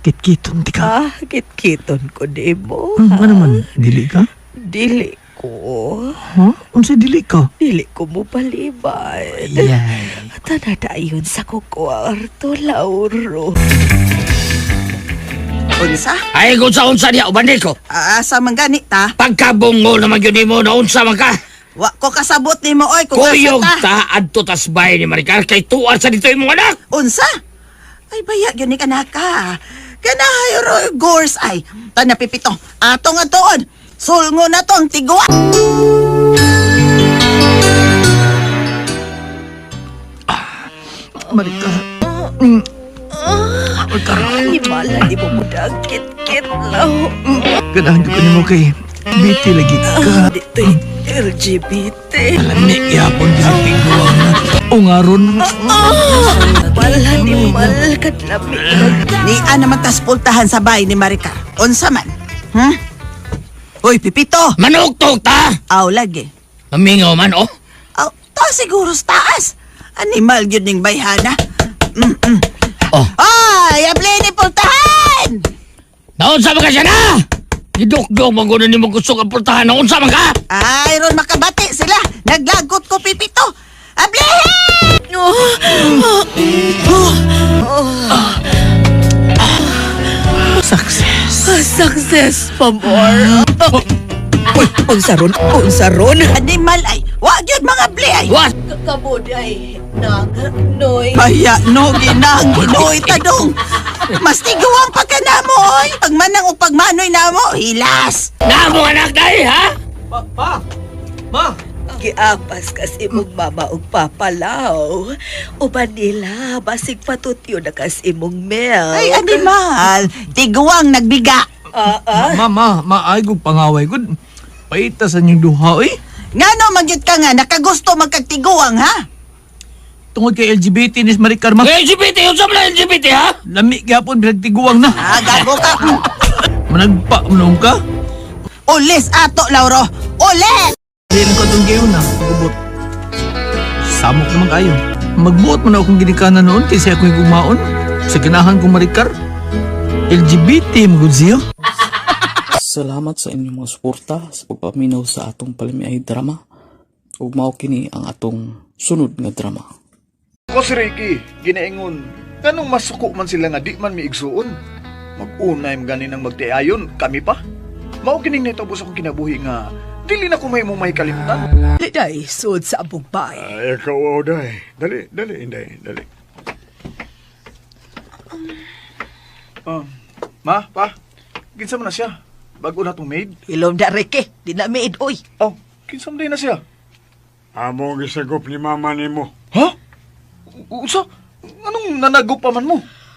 Kitkiton di ka. Ah, kitkiton ko di mo. Ano man? Dili ka? Dili ko. Ha? Unsa dili ka? Dili ko mo paliban. Yeah. Tanadayon sa kukwarto, Lauro. Unsa? Ay kung sa unsa niya uban ko. Asa man gani ta? Pagkabungo naman yun mo na unsa man ka. Wa ko kasabot nimo oy kung asa Kuyog ta. ta adto tas bay ni Maricar kay tuar sa dito imong anak. Unsa? Ay baya gyud ni kanaka. Kanahay ro gors ay. Tana pipito. Atong atuon. Sulngo na to ang tigwa. Maricar. Himala di mo mudag kit-kit law. Ganahan ko nimo kay biti lagi ka. Dito'y LGBT. Lami gyapon bisag tiguang na. O nga ron. Wala ni mal kadlami. Nia naman tas pultahan sa bahay ni Maricar. Unsa man? Hoy, Pipito! Manugtog ta! Aw, lagi. Mamingaw man, oh. Aw, ta siguro sa taas. Animal gyud ning bayhana. Oh. Ay, abli ni pultahan! Naunsa man ka siya na! Gidukdok man gud ni mo kusog ang pultahan. Naunsa man ka? Ay, ron makabati sila. Naglagot ko, Pipito. Abli! Success. Success pa more. Unsa ron? Unsa ron? Animal ay, wa gyud mga abli ay. What? Kabuday, nag, noy. Kaya no, ginang, ginoy tadong. Mas tiguang pa ka na mo, oy. Pagmanang o pagmanoy na mo, hilas. Namo anak dai, ha? Pa! Ma! Giapas kas imong mama ug papa law. Uban nila, basig patutyo na kas imong milk. Ay, animal, tiguang nagbiga. Ah, ah. Ma, ma, ma, ay kong pangaway gud. Paita sa inyong duha, oy. Ngano magyud ka nga nakagusto magkagtiguang ha? Tungod kay LGBT ni Maricar, ma. LGBT, unsa man ang LGBT, ha? Lami gyapon bisag tiguang na. Ah, gago ka. Managpa man ka. Ulis ato, Lauro. Ulis! Dili ko itong gayon na. Gubot. Samok naman kayo. Magbuot man akong ginikanan noon kaysa ako'y gumaon. Sa ganahan kong Maricar. LGBT, magud siya. Salamat sa inyong mga suporta sa pagpaminaw sa atong palamiay drama. Ug mao kini ang atong sunod nga drama. Ko si Ricky, ginaingon, kanong masuko man sila nga di man miigsuon. Mag-unay man gani nang magtiayon, kami pa. Mao kining nitubos akong kinabuhi nga, dili na ko may may kalimtan. Day, sud sa abong bay. Ay, ikaw, oh, day. Dali, dali, inday, dali. Ma, pa, kinsa man na siya? Bago na tong maid? Ilom da Ricky, di na miid oy. Oh, kinsa man day na siya? Amo gisagop ni mama nimo. Ha? Unsa? Anong nanago pa man mo?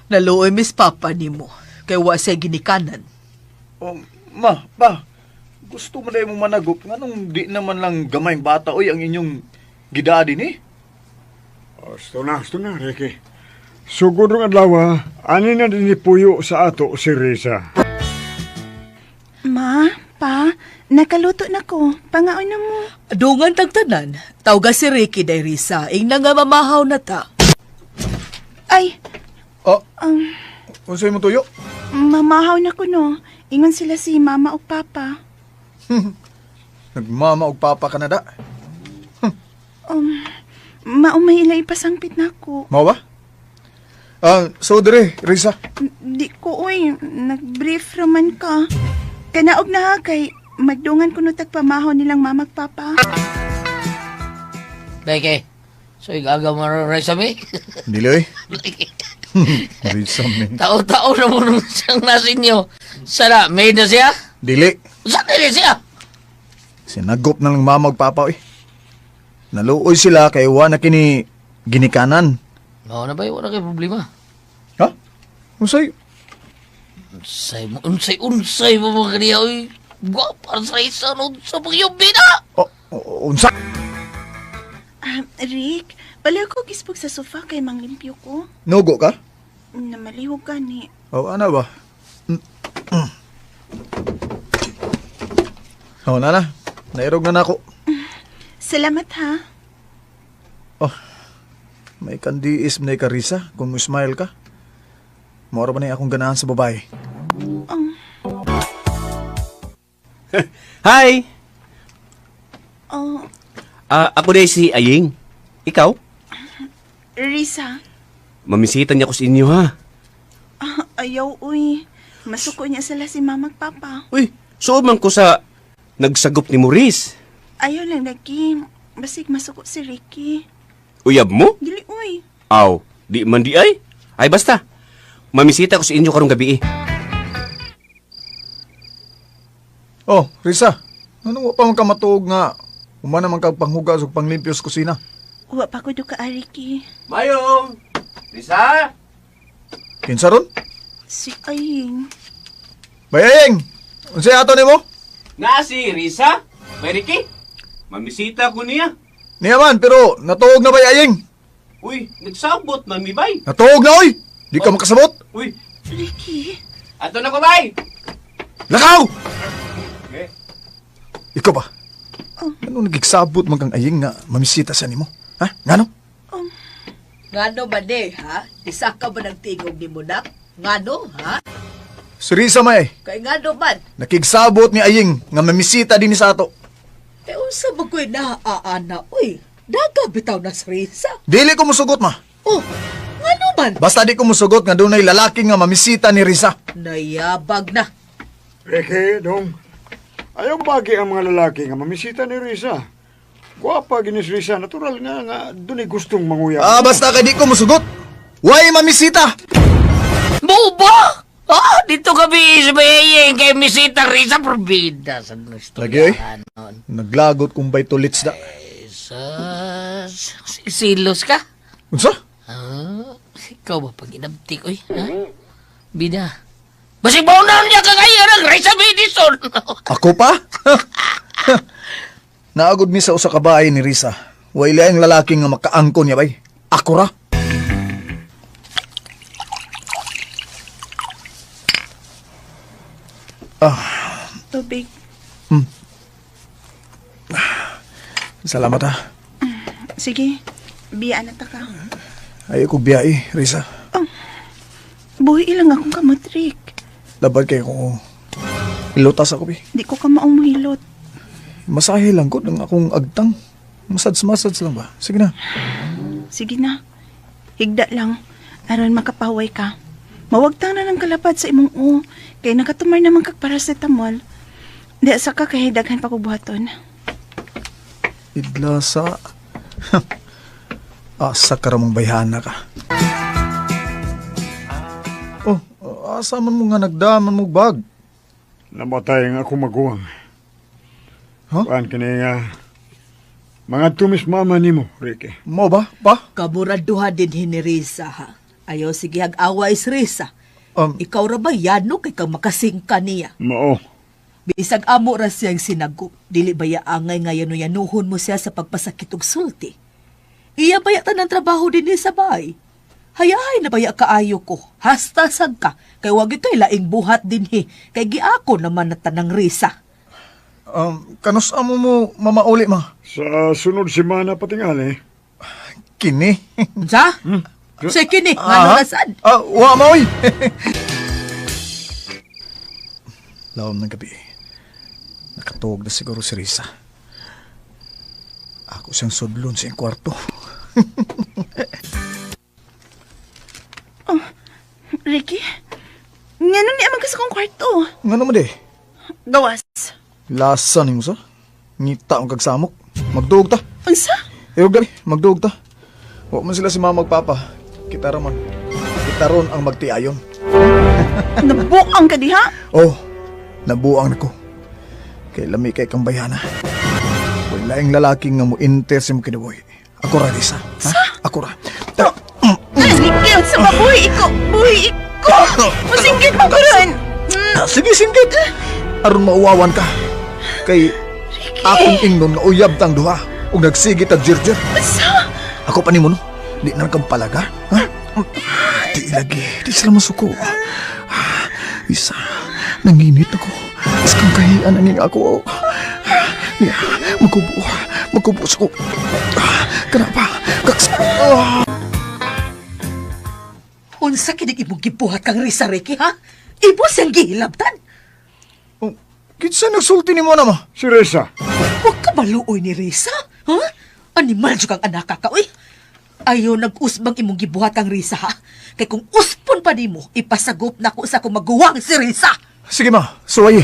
Naluoy miss papa nimo. Kay wa siya ginikanan. Oh, ma, pa, gusto mo na mong managop, nganong di naman lang gamayng bata oy ang inyong gidaa din eh? Asto na, Ricky. Sugod ng adlaw, ani na din puyo sa ato si Risa. Ma, pa, nakaluto na ko. Pangaon na mo. Dungan tagtanan, tawga si Ricky day Risa, ing nga mamahaw na ta. Ay, Oh, unsay mo tuyo? mamahaw na ko no. Ingon sila si mama o papa. Nagmama og papa ka na da. Maumay ila ipasangpit na ako. Mao ba? Ah, so dire, Risa. Di ko, oy. Nag-brief raman ka. Kanaog na ha, kay magdungan kuno tagpamahaw nilang mamag papa. Dai So igaga mo ro resume. Dili oy. Risa man. Tao-tao na mo nung siyang nasa inyo. Sana, made na siya? Dili. Saan dili siya? Sinagop na lang mama og papa oy. Naluoy sila kay wa na kini ginikanan. No, na ba? Wala kay problema. Ha? Unsay? Unsay mo, unsay, unsay mo mga kaniya, oy. Gwapa sa isa nun sa pagyumbi na! Oh, unsa? Ah, Rick, baliw ko gispog sa sofa kay manglimpyo ko. Nugo ka? Namalihog ka ni. Oh, ano ba? Mm. Mm. Oh, nana. Nairog na nako. Salamat ha. Oh, may kandiis na ka, Risa, kung mo smile ka. Mora ba na akong ganahan sa babae? Hi! Oh, Ah, ako na si Aying. Ikaw? Risa. Mamisita niya ko sa inyo ha. Ah, ayaw, uy. Masuko niya sila si mama at papa. Uy, suod man ko sa nagsagop ni Maurice. Ayaw lang lagi. Basig masuko si Ricky. Uyab mo? Dili, uy. Aw, di man di ay. Ay basta. Mamisita ko sa inyo karong gabi eh. Oh, Risa. Anong wa pa man ka matuog nga Uma naman kag panghugas ug panglimpyo sa kusina. Wa pa ko do ka, ah, Ricky. Mayo! Risa! Kinsa ron? Si Aying. Bayayeng! Unsay ato nimo? Na si Risa? Bay Ricky? Mamisita ko niya. Niya man, pero natuog na bayayeng. Uy, nagsabot man mi bay. Natuog na oy! Di ka makasabot. Uy, Ricky? ato na ko bay. Lakaw! Ikaw ba? Ano nagigsabot man kang ayeng nga mamisita sa nimo? Ha? Ngano? Ngano ba de, ha? Isa ka ba nagtingog ni Munak? Ngano, ha? Si Risa may, Kay ngano man? nakigsabot ni ayeng nga mamisita din ni sa ato. Eh, unsa ba ko'y naaana, uy? Daga bitaw na sa Risa. Dili ko musugot ma. Oh, ngano man? Basta di ko musugot nga dunay lalaki nga mamisita ni Risa. Nayabag na. Ricky, dong. Ayaw bagi ang mga lalaki nga mamisita ni Risa. Gwapa ginis Risa, natural nga nga dunay gustong manguyab. Ah, basta kay di ko musugot. Why mamisita? Buba! Ah, dito kami sa bayayeng kay Misita Risa Probida sa Lagi, oy. Naglagot kung bay tulits da. Jesus. Silos ka? Unsa? Ah, ikaw ba pag inabtik, oy? Ha? Bida. Basig baunan niya kagayo ng Risa Madison. Ako pa? Naagod mi sa usa ka bahay ni Risa. Way laing lalaki nga makaangkon niya bay. Ako ra. Tubig. Salamat ha. Sige, biyaan na ta ka. Ayaw kong biyahe, Risa. Buhi ilang akong kamot, Rick. Dapat kay ko ilutas ako bi. Di ko ka maong muhilot. Masahe lang ko ng akong agtang. Masads-masads lang ba? Sige na. Sige na. Higda lang. Aron makapaway ka. Mawagtang na ng kalapad sa imong u. Kay nakatumar naman kag paracetamol. Di sa ka kay daghan pa ko buhaton. Idlasa. Asa ka ramong bayhana ka. Oh, asa man mo nga nagdaman mo bag? Namatay nga ako maguwang. Huh? Kuan kini nga mga tumis mama nimo, Ricky. Mo ba? Pa? Kamuraduha din ni Risa, ha? Ayaw sige hag-awa is Risa. Ikaw ra ba yano kay kang makasingka niya? Mao. Bisag amo ra siyang sinagop, dili ba angay nga yano-yanuhon mo siya sa pagpasakit og sulti. Iya baya tanan trabaho dinhi sa bahay. Hayahay na baya kaayo ko. Hasta sad ka kay wag gyud kay laing buhat dinhi kay giako naman na tanang Risa. Kanus amo mo mamauli ma? Sa sunod semana patingali. Kini. Unsa? Sa kini ngano na sad? Ah, wa ma oy. Lawom ng gabi. Nakatuog na siguro si Risa. Ako siyang sudlon sa iyang kwarto. Ricky? Ngano niya man ka sa kong kwarto? Nga naman di? Gawas. Lasa ni mo sa? Ngita ang kagsamok. Magduog ta. Unsa? Iyo gabi, magduog ta. Wa man sila si mama magpapa. Kita ra man. Kita ron ang magtiayon. Nabuang ka diha? Oh, nabuang nako. Kay lami kay kang bayana. Wala yung lalaki nga mo inter sa mo kinabuhi. Ako ra, Risa. Ha? Ako ra. Tara. Ricky, unsa ba buhi iko? Buhi iko! Musinggit mo ko ron! Sige, singgit. Aron mauwawan ka. Kay akong ingnon nga uyab tang duha. Ug nagsigit ag jirjir. Unsa? Ako pa nimo no. Di na kang palaga. Ha? Di lagi. Di sila masuko. Isa, nanginit ako. Is kang kahian aning ako. Niya, magkubo. Magkubo sa ko. Kanapa. Kaks... Unsa kinig imong gibuhat kang Risa Ricky ha? Imo siyang gihilabtan. Oh, kinsa nagsulti nimo na ma? Si Risa. Huwag ka maluoy ni Risa, ha? Animal jud kang anak ka, uy. Ayaw nag-usbang imong gibuhat kang Risa, ha? Kay kung uspon pa nimo, ipasagop na ko sa akong maguwang si Risa. Sige ma, suwayi.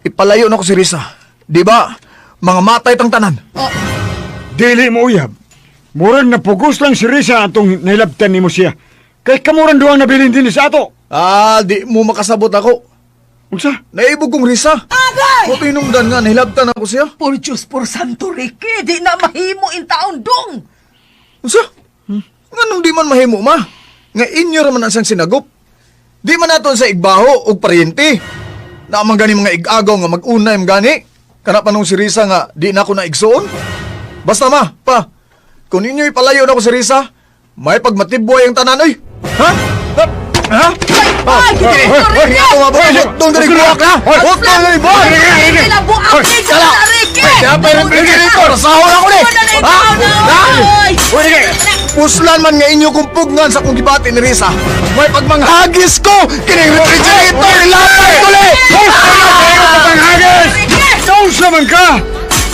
Ipalayo na ko si Risa. Di ba? Mga matay tang tanan. Dili mo uyab. Murag napugos lang si Risa atong nilabtan nimo siya. Kay kamuran duang nabilin din sa ato. Ah, di mo makasabot ako. Unsa? Naibog kong Risa. Agay! Buti nung dan nga, nahilabtan ako siya. Por Diyos, por Santo Ricky, di na mahimo in taon dong. Unsa? Nganong di man mahimo, ma? Nga inyo raman ang siyang sinagop. Di man naton sa igbaho og paryente. Naa man gani mga igagaw nga mag-unay man gani. Kana pa nung si Risa nga di na ako na igsoon. Basta ma, pa. Kung inyo ipalayo na ko si Risa, may pagmatibway ang tanan oy. Ha? Ha? Ha? Ay, ay, ay, doon ka buwak na! Huwag ka rin buwak! Kala! Kaya pa rin refrigerator! Sahol ako ni! Ha? Ha? Puslan man nga inyo kong pugnan sa kong gibati ni Risa. May pagmanghagis ko! Kining refrigerator! Ilapay ko li! Panghagis! Kaus naman ka!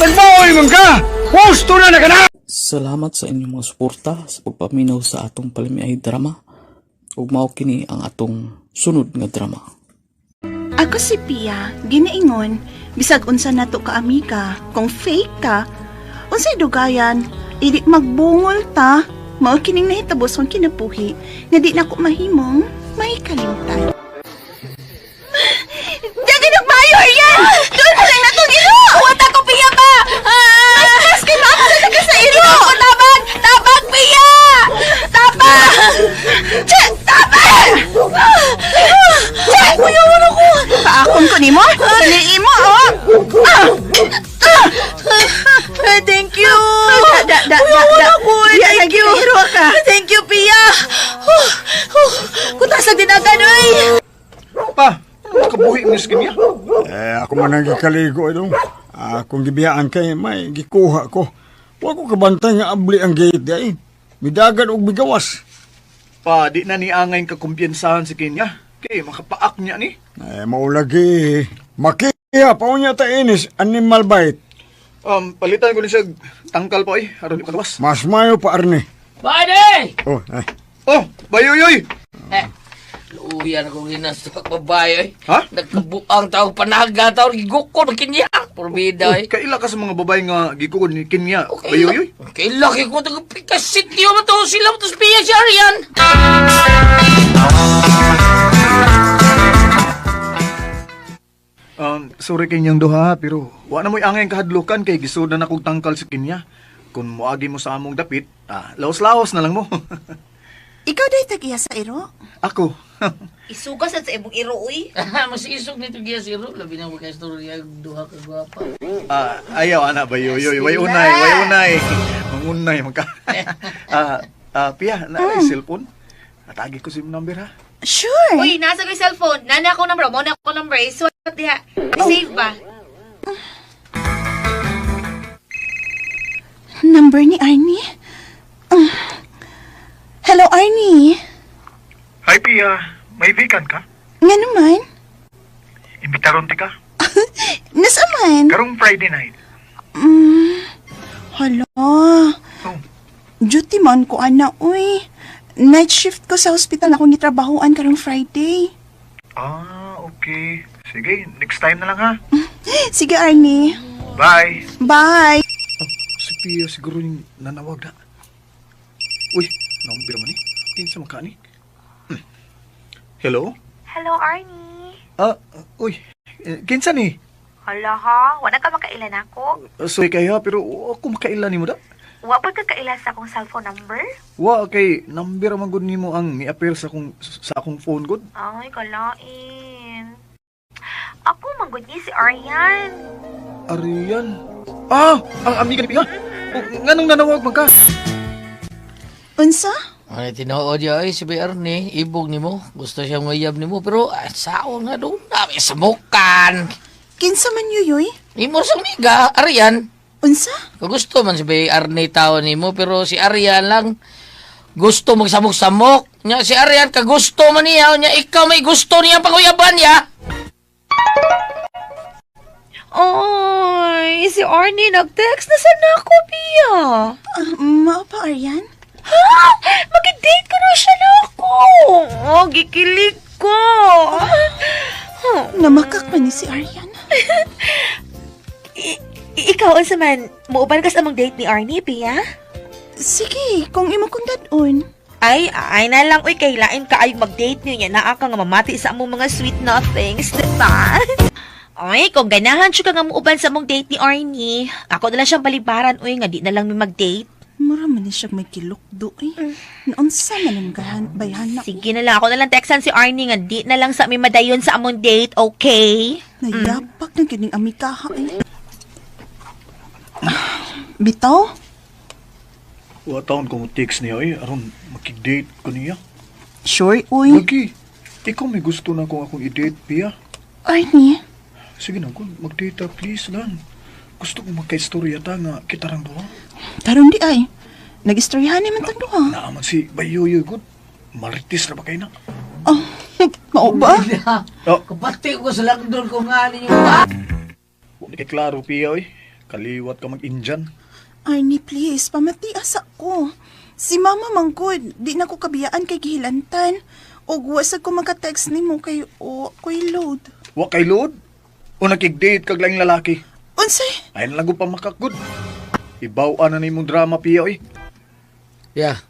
Nagbaoy man ka! Gusto na na ka na! Salamat sa inyong mga suporta sa pagpaminaw sa atong palamiay drama. Ug mao kini ang atong sunod nga drama. Ako si Pia, ginaingon, bisag unsa nato ka amiga, kung fake ka, unsay dugayan, idi magbungol ta, mao kining nahitabo sa akong kinabuhi, nga di nako mahimong may kalimtan. Daghan nagbayo, Arian! Doon mo lang natong iro! Wata ko, Pia ba? Mas mas kay maapsan na ka sa iro! Tabag! Tabag, Pia! Tabag! Che! Tabag! Che! Kuyawan ako! Paakon ko nimo, kani imo oh. Thank you! Da da da Kuyawan da. ako! Diya Thank lagi you! iro ka. Thank you, Pia! Kutasag dinagan, oy! Pa, ano kabuhi mo sa kanya? Eh, ako man ang gikaligo idong. Akong gibiyaan kay may gikuha ko. Wa ko kabantay nga abli ang gate di ay. Midagan og migawas. Pa, di na ni angay kakumpiyansahan si Kenya. Kay makapaak niya ni. Eh, maulagi. Makiha pa unya ta inis animal bite. Palitan ko ni siya tangkal pa ay, aron di makawas. Mas mayo pa arni. Bade! Oh, ay. Oh, bayoyoy! Eh, luuyan ako ginastok babae oy. Ha? Nagkabuang tao panaga tao gigukod kinya. Porbida Uy, oy. kaila ka sa mga babae nga gikukod ni Kenya. Bayoyoy. Kay laki ko taga pikasityo man to sila man to sa piya si Arian. Sorry kay inyong duha, pero wa na mo'y angay kahadlukan kay gisud na nakong tangkal si Kenya. Kung moagi mo sa among dapit, laos-laos na lang mo. Ikaw day tag-iya sa iro. Ako. Isugas sa imong iro, uy. Mas isog nito giya si Ro, labi na magka-istorya duha ka gwapa. Ayaw ana bayoyoy, way unay, way unay. Mangunay man ka. Pia, na cellphone. Atagi ko si imong number ha. Sure. Uy, nasa ko yung cellphone. Nana ako number, mo na ako number. Isuwat diha. I-save ba? Number ni Arnie? Ah. Hello Arnie. Hi Pia, may vacant ka? Nga naman. Imbitaron ti ka. Nasa man? Karong Friday night. Hala. Oh. Duty man ko ana uy. Night shift ko sa ospital akong gitrabahoan karong Friday. Okay. Sige, next time na lang ha. Sige Arnie. Bye. Bye. Si Pia siguro yung nanawag na. Uy, number man ni. Kinsa man ka ni? Hello? Hello, Arnie. Uy, kinsa ni? Hala ha, wala ka makailan ako. Sorry kayo ha, pero ako makailan nimo da. Wa pa ka kaila sa akong cellphone number? Wa kay number man gud nimo ang ni-appear sa akong phone gud. Ay, kalain. Ako manggod ni si Arian. Arian. Ang amiga ni Pia. Oh, nganong nanawag man ka? Unsa? Ano tinuod ya oy si Bay Arnie, ibog nimo, gusto siya ngayab nimo pero asawa nga doon na may samukan. Kinsa man yuyoy? Imo sa amiga, Arian. Unsa? Gusto man si Bay Arnie tao nimo pero si Arian lang gusto magsamok-samok. Nya si Arian kagusto man niya, nya ikaw may gusto niya panguyaban niya. Ay, si Arnie nag-text na sana ako, Pia. Mao pa Arian? Ha? Mag-date ko na siya na ako. Oh, gikilig ko. Namakak man ni si Arian. Ikaw, unsa man, muuban ka sa among date ni Arnie, Pia? Sige, kung imo kong dadon. Ay, ay na lang, uy, kay lain ka ay mag-date niyo niya. Naa ka nga mamati sa among mga sweet nothings, diba? Ay, kung ganahan siya ka nga muuban sa among date ni Arnie, ako na lang siyang balibaran, uy, nga di na lang mi mag-date. Mura man ni siya may kilukdo eh. Naunsa man ang bayhana. Sige na lang, ako na lang textan si Arnie nga di na lang sa mi madayon sa among date, okay? Nayapak na kining amikaha eh. Bitaw? Wa taon ko mo text niya eh, aron makig-date ko niya. Sure, uy. Lagi, ikaw may gusto na kung akong i-date, Pia. Arnie, Sige na, kung mag-date ta, please lang. Gusto ko magka-istorya ta nga kita rang duha. karon di ay. Nag-istoryahan naman tang duha. Naaman si Bayoyo, good. Maritis na ba kayo na? Oh, mao ba? Oh. Kapati ko sa langdon ko nga ninyo ba? Huwag ni kay klaro, Pia, oy. Kaliwat ka mag-Indian. Arnie, please, pamati asa ko. Si Mama manggod, di na ko kabiyaan kay gihilantan. Og wa sa ko maka-text nimo kay o ko'y load. Wa kay load? O nakig-date kag laing lalaki? Unsay? Ay na lang ko pa makakagod. Ibaw na ni mong drama, Pia, oy. Ya.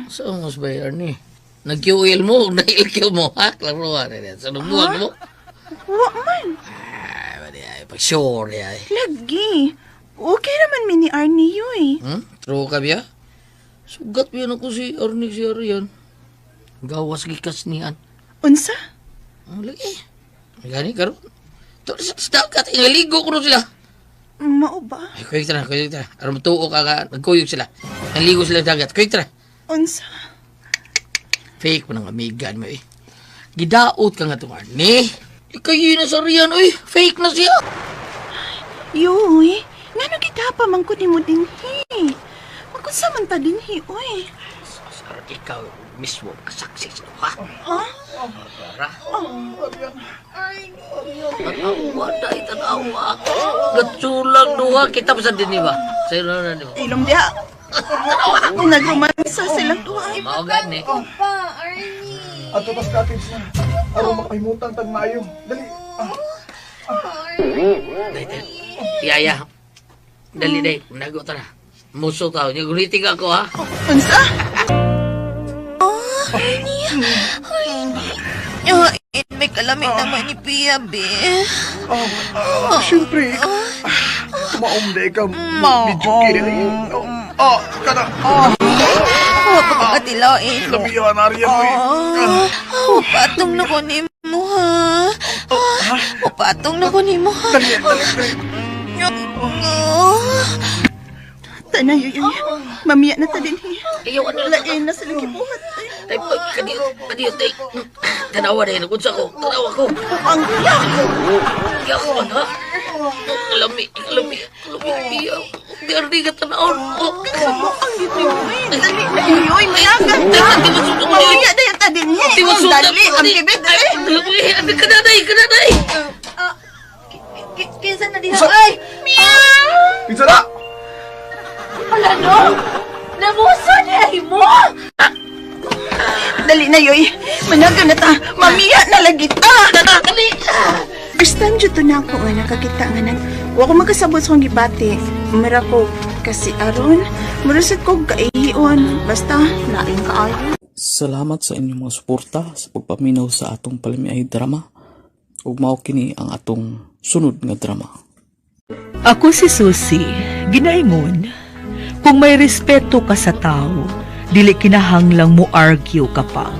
So, mas ba Arnie? Nag-QL mo, na-LQ mo, ha? Klaro ha, sa buwag mo. Wa man. Ay, ba ay, pag sure, ay. Lagi. Okay naman mi ni Arnie yoy. True ka biya? Sugat biya na ko si Arnie si Arian. Gawas gikas niyan. Unsa? Ang lagi. Gani karon. To sa dagat ingaligo ko sila. Mao ba? Ay, kuyog tara, kuyog tara. Aron matuo ka ka, nagkuyog sila. Naligo sila sa dagat. Kuyog tara. Unsa? Fake mo ng amigan mo eh. Gidaot ka nga itong Arnie. Ikaw na sa Rian, uy. Fake na siya. Yoy, ngano kita pa man ko nimo dinhi? Makunsa man ta dinhi, oy. Sar, ikaw mismo kasaksi sa ha? Ha? Tara. Tanawa, dahil tanawa. Gatsulang duha. Kita pa sa din ba? Sa'yo na na, di ba? Ilong diha. Nagromansa silang duha. Mao gani. Pa, Arnie. Ato pas cottage na. Aron makahimutan tag maayo. Dali. Dai, dai. Yaya. Dali, dai. Nago tara. Muso tao. Naguliting ako, ha? Unsa? Oh, may kalamit naman ni Pia, be. Ah, siyempre, ikaw. Tumaom na ikaw. Medyo kiri. Oh, kana. Ah, Oh, pagkakatilain. lamihan, Arian, oy. Oh, patong na ko nimo ha. Oh, patong na ko nimo ha. Dali, dali, dali. Oh. Tanay, yoy, yoy. Mamiya na ta dinhi. Ayaw, ano lang. Lain na silang gibuhat. Ay, Tay, pag kadiyo, kadiyo, tay. Tanawa na yun. Kunsa ko, tanawa ko. Ang yak! Iya ko, ha? Lami, lami, lami, iya. Di ardi ka tanawon. Oh, Ang gito yoy. Dali na yoy, mayagan ta. Di ba sundo ko Mamiya na yata dinhi. Di ba sundo Dali, ang bibig, dali. Ano ka na, day, ka na, day. Kinsa na diha? Ay! Kinsa na? Wala no! Namuso na ay mo! Dali na yoy. Managan na ta. Mamiya na lagi ta. Dali. First time dito na ako ay nakakita nga nag wa ko makasabot sa akong gibati. Mura ko kasi aron, murasad ko kaihion. Basta lain kaayo. Salamat sa inyong mga suporta sa pagpaminaw sa atong palamiay drama. Ug mao kini ang atong sunod nga drama. Ako si Susie, ginaingon. Kung may respeto ka sa tao, dili kinahanglang mo argue ka pa.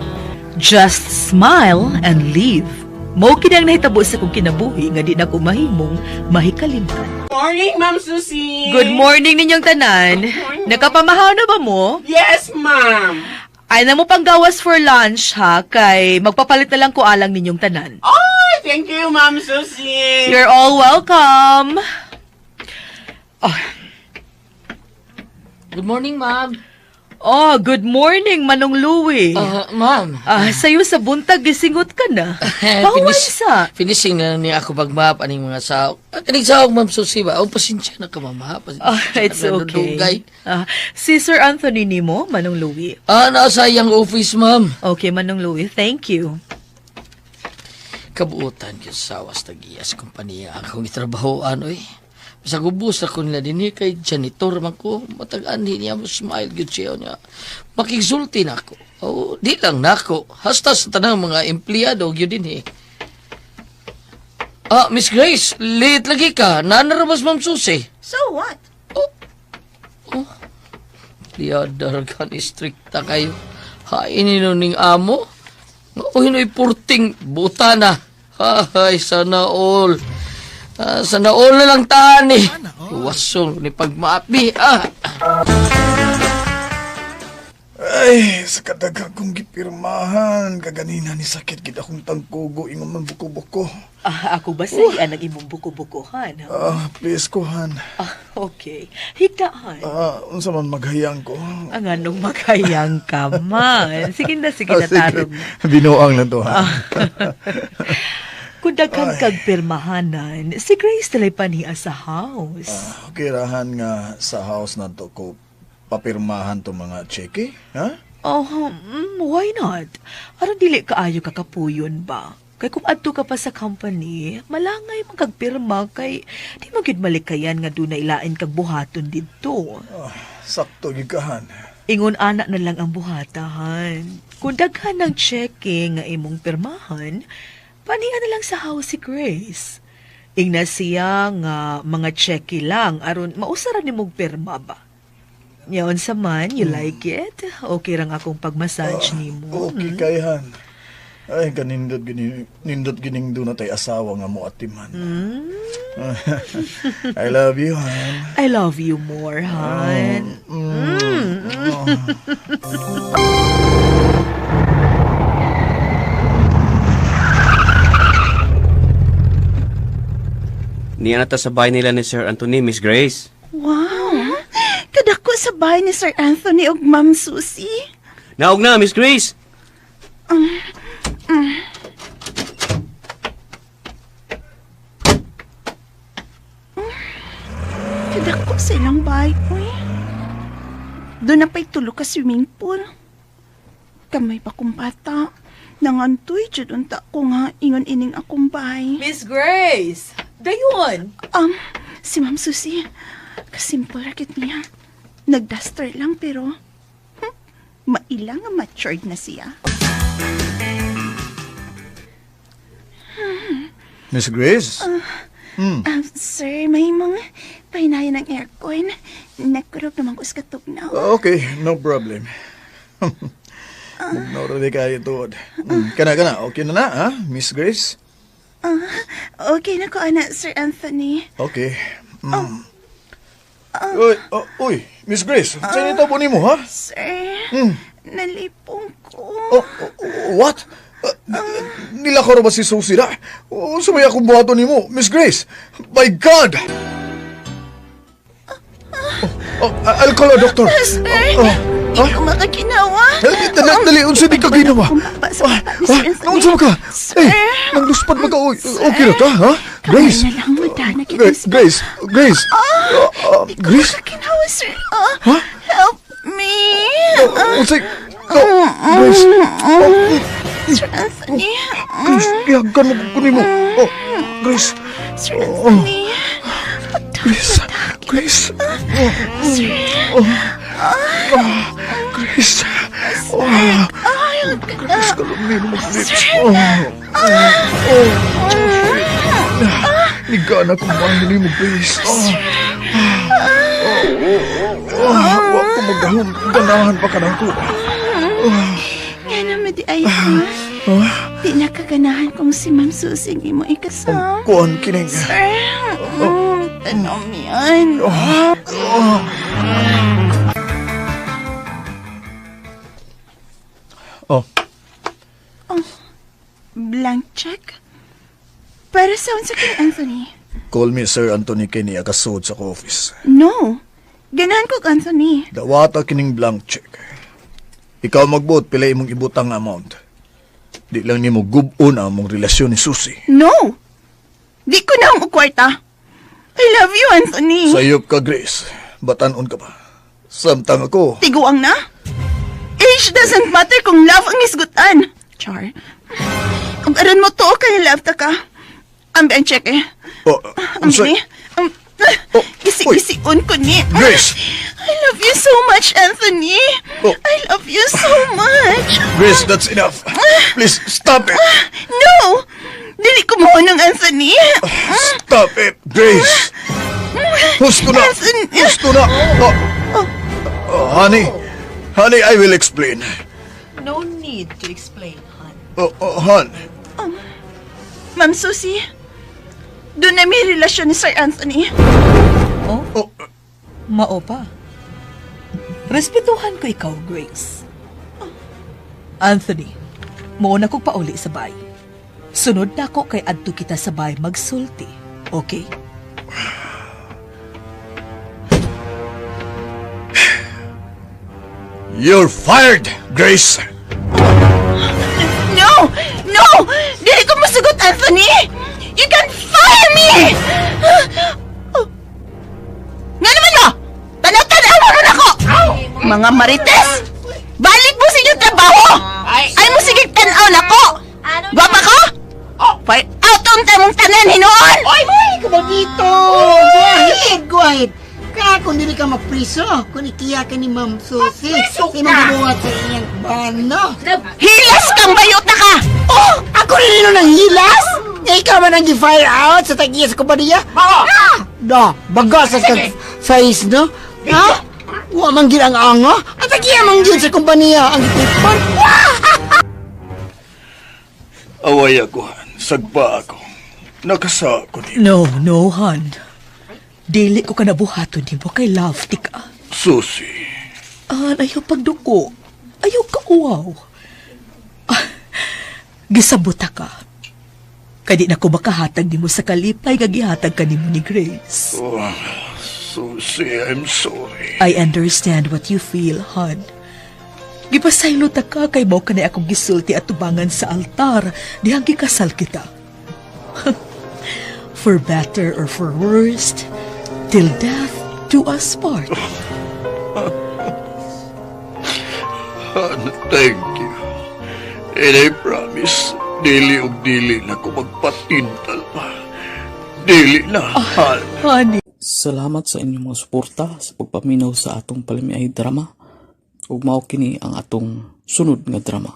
Just smile and leave. Mao kini ang nahitabo sa kong kinabuhi nga di na ko mahimong mahikalimtan. Morning, Ma'am Susie! Good morning ninyong tanan. Nakapamahaw na ba mo? Yes, ma'am! Ay na mo panggawas for lunch ha, kay magpapalit na lang ko alang ninyong tanan. Oh, thank you, Ma'am Susie! You're all welcome. Oh, Good morning, ma'am. oh good morning Manong Louie. Ah, ma'am. Ah, sayo sa buntag gisingot ka na. Pahuway sa. Finishing na lang niya ako pagmap aning mga saog. Ah, kaning saog, ma'am Susie ba? Oh, pasensya na ka, ma'am. Ha? Pasensya Ah, it's na, okay. nadudugay. Ah, si Sir Anthony nimo, Manong Louie. Ah, nasa iyang office, ma'am. Okay, Manong Louie, thank you. Kabuutan kay sawas tagiyas kompanya akong itrabahoan oy. Sa gubos ako nila dinhi kay janitor man ko matag-an niya mo smile gyud siya niya. Makigsulti nako. Oh, di lang nako. Hasta sa tanang mga empleyado gyud dinhi. Ah, Miss Grace, late lagi ka. Naanarabas Ma'am Susie. So what? The other kan istrikta kayo. Hain nino ning amo. O hinoy purting buta na. Hay, sana all. Ah, sana all na lang taan eh. Iwasong ni pagmaapi. Ah. Ay, sa kadaga kong gipirmahan, kaganina ni sakit gid akong tangkugo ingon man buko-buko. Ah, ako ba sa iyan ang imong buko-bukohan? Ah, please kuhan. Ah, okay. Higdaan. Ah, unsa man maghayang ko. Ang anong maghayang ka man. Sige Ah, na, tarong na. Binuang lang to ha. Kung daghan kag pirmahanan, si Grace talay panhiya sa house. Okay rahan nga sa house na to ko papirmahan to mga cheque, ha? Oh, why not? Aron dili kaayo kakapuyon ba? Kay kung adto ka pa sa company, malangay man kag pirma kay di man gyud malikayan nga dunay lain kag buhaton didto. Ah, sakto gyud kahan. Ingon ana na lang ang buhatahan. Kung daghan ng checking nga imong pirmahan, panian na lang sa house si Grace. Ingna siya nga mga cheque lang aron mausara nimong pirma ba. Yaon sa man, you like it? Okay rang akong pagmassage nimo. Okay kayhan. Ay, kanindot gini, nindot gining doon na tay asawa nga mo atiman. I love you, han. I love you more, han. Mm. Niya na ta sa bahay nila ni Sir Anthony, Miss Grace. Wow! Kadako sa bahay ni Sir Anthony ug Ma'am Susie. Naog na, Miss Grace! Kadako sa ilang bahay, uy. Doon na pa'y tulo ka swimming pool. Kamay pa kong bata. Nangantoy, jud unta ko nga ingon ining akong bahay. Miss Grace! Dayon! Si Ma'am Susie, kasimple rakit niya. Nagduster lang pero maila nga matured na siya. Miss Grace? Ah, sir, may mga pahinayan ng aircon. Nagkurog naman ko sa katugnaw. Okay, no problem. Mugnaw ra di kayo tuod. Kana, kana. Okay na na, ha? Miss Grace? Okay na ko, ana, Sir Anthony. Okay. Uy, oh, uy, Miss Grace, sa nito po nimo, ha? Sir, nalipong ko. Oh, oh, oh, what? Nilakaw ra ba si Susie na? Oh, sa may akong buhaton nimo, Miss Grace? My God! Oh, oh, I'll call a doctor. Sir, Oh, di ko makaginawa. Dali, dali, dali, unsa di ka ginawa? Akong papa sa papa ni Sir Anthony. Unsa ba ka? Sir. Eh, nangluspad ba ka? Uy, okay ra ka, ha? Grace. Kamay na lang, madana kita Grace, Grace, Grace. Ah, ah, Di ko Grace? makaginawa, sir. Ah, Ha? Help me. Oh, unsay? No, Grace. Oh, Sir Anthony. Grace, gihagan mo ko nimo. Oh, Grace. Sir Anthony. Grace. Grace. Oh, oh, oh, Grace. Oh, Grace, kalungin mo lips. Oh, oh, oh. Nigana kong mahal mo, Grace. Oh, oh, oh, wa ko magdahom. Ganahan pa ka na ako. Nga naman di ay ha. Di nakaganahan kung si Ma'am Susie ang imo ikasam. Kuan kining. Sir, tanom yan. Oh, Blank check? Para sa unsa kay Anthony? call me Sir Anthony kini akasud sa ko office. No. Ganahan ko kang Anthony. Dawata kining blank check. Ikaw magbuot pila imong ibutang nga amount. Di lang nimo gub-on ang among relasyon ni Susie. No. Di ko na ang kwarta. I love you, Anthony. Sayop ka, Grace. Batanon ka pa. Samtang ako. Tiguang na? Age doesn't matter kung love ang isgutan. Char. Kung aron mo to, kay love ta ka. Ambi ang check eh. Oh, Ambi unsay? ni. Oh, uy. Gisi-gision ko ni. Grace! I love you so much, Anthony. Oh. I love you so much. Grace, that's enough. Please, stop it. No! Dili ko mo ng Anthony. Stop it, Grace. Husto na. Anthony. Husto na. Oh. Oh, honey, honey, I will explain. No need to explain, hon. Oh, oh, hon. Ma'am Susie, doon na may relasyon ni Sir Anthony. Oh? Mao pa. Respetuhan ko ikaw, Grace. Anthony, muuna kog pauli sa bay. Sunod na ako kay adto kita sa bay magsulti. Okay? You're fired, Grace. No! No! Dili ko masugot, Anthony! You can fire me! Nga naman mo! Tanaw-tanaw mo ako! Mga marites! Balik mo sa inyong trabaho! Ay mo sige tanaw na ko! Gwapa ko? Fire out unta mong tanan hinuon! Oy, kabagito! Go ahead, go ahead. Ka, kung dili ka mapriso, kung ikiya ka ni Ma'am Susie, Mapriso sa imong ka! gibuhat sa iyang bano. Hilas kang bayot na ka! Oh, ako rin nino ng hilas? Nga ikaw man ang gi-fire out sa tag-iya sa kumpanya? Ah! Da, bagas sa kag face, no? Ha? Wa man gid ang anga. Ang tag-iya man gyud sa kumpanya ang gitipan. Away ako, han. Sagpa ako. Nakasa ko ni No, no, hon. Dili ko ka nabuhaton nimo kay love ti ka. Susie. An, ayaw pagduko. Ayaw ka uwaw. Ah, gisabuta ka. Kay di na ko makahatag nimo sa kalipay nga gihatag ka nimo ni Grace. Oh, Susie, I'm sorry. I understand what you feel, hon. Gipasaylo ta ka kay mao kanay akong gisulti at tubangan sa altar dihang gikasal kita. For better or for worst, till death do us part. Han, thank you. And I promise, dili og dili na ko magpatintal pa. Dili na, Han. Honey. Salamat sa inyong mga suporta sa pagpaminaw sa atong palamiay drama. Ug mao kini ang atong sunod nga drama.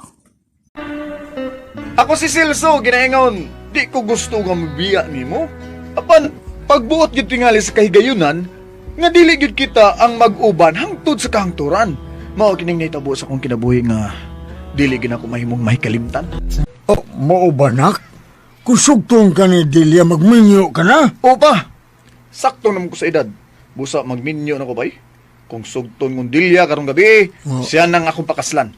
Ako si Celso, ginaingon. Di ko gusto nga mabiya nimo. Apan, pagbuot gyud tingali sa kahigayunan, nga dili gyud kita ang mag-uban hangtod sa kahangturan. Mao kining nahitabo sa akong kinabuhi nga dili gyud ako mahimong mahikalimtan. Oh, mao ba, nak? Kusugtong ka ni Delia, magminyo ka na. O pa, sakto naman ko sa edad. Busa magminyo na ko bay. Kung sugton kong dilya karong gabi, Oh. siya nang akong pakaslan.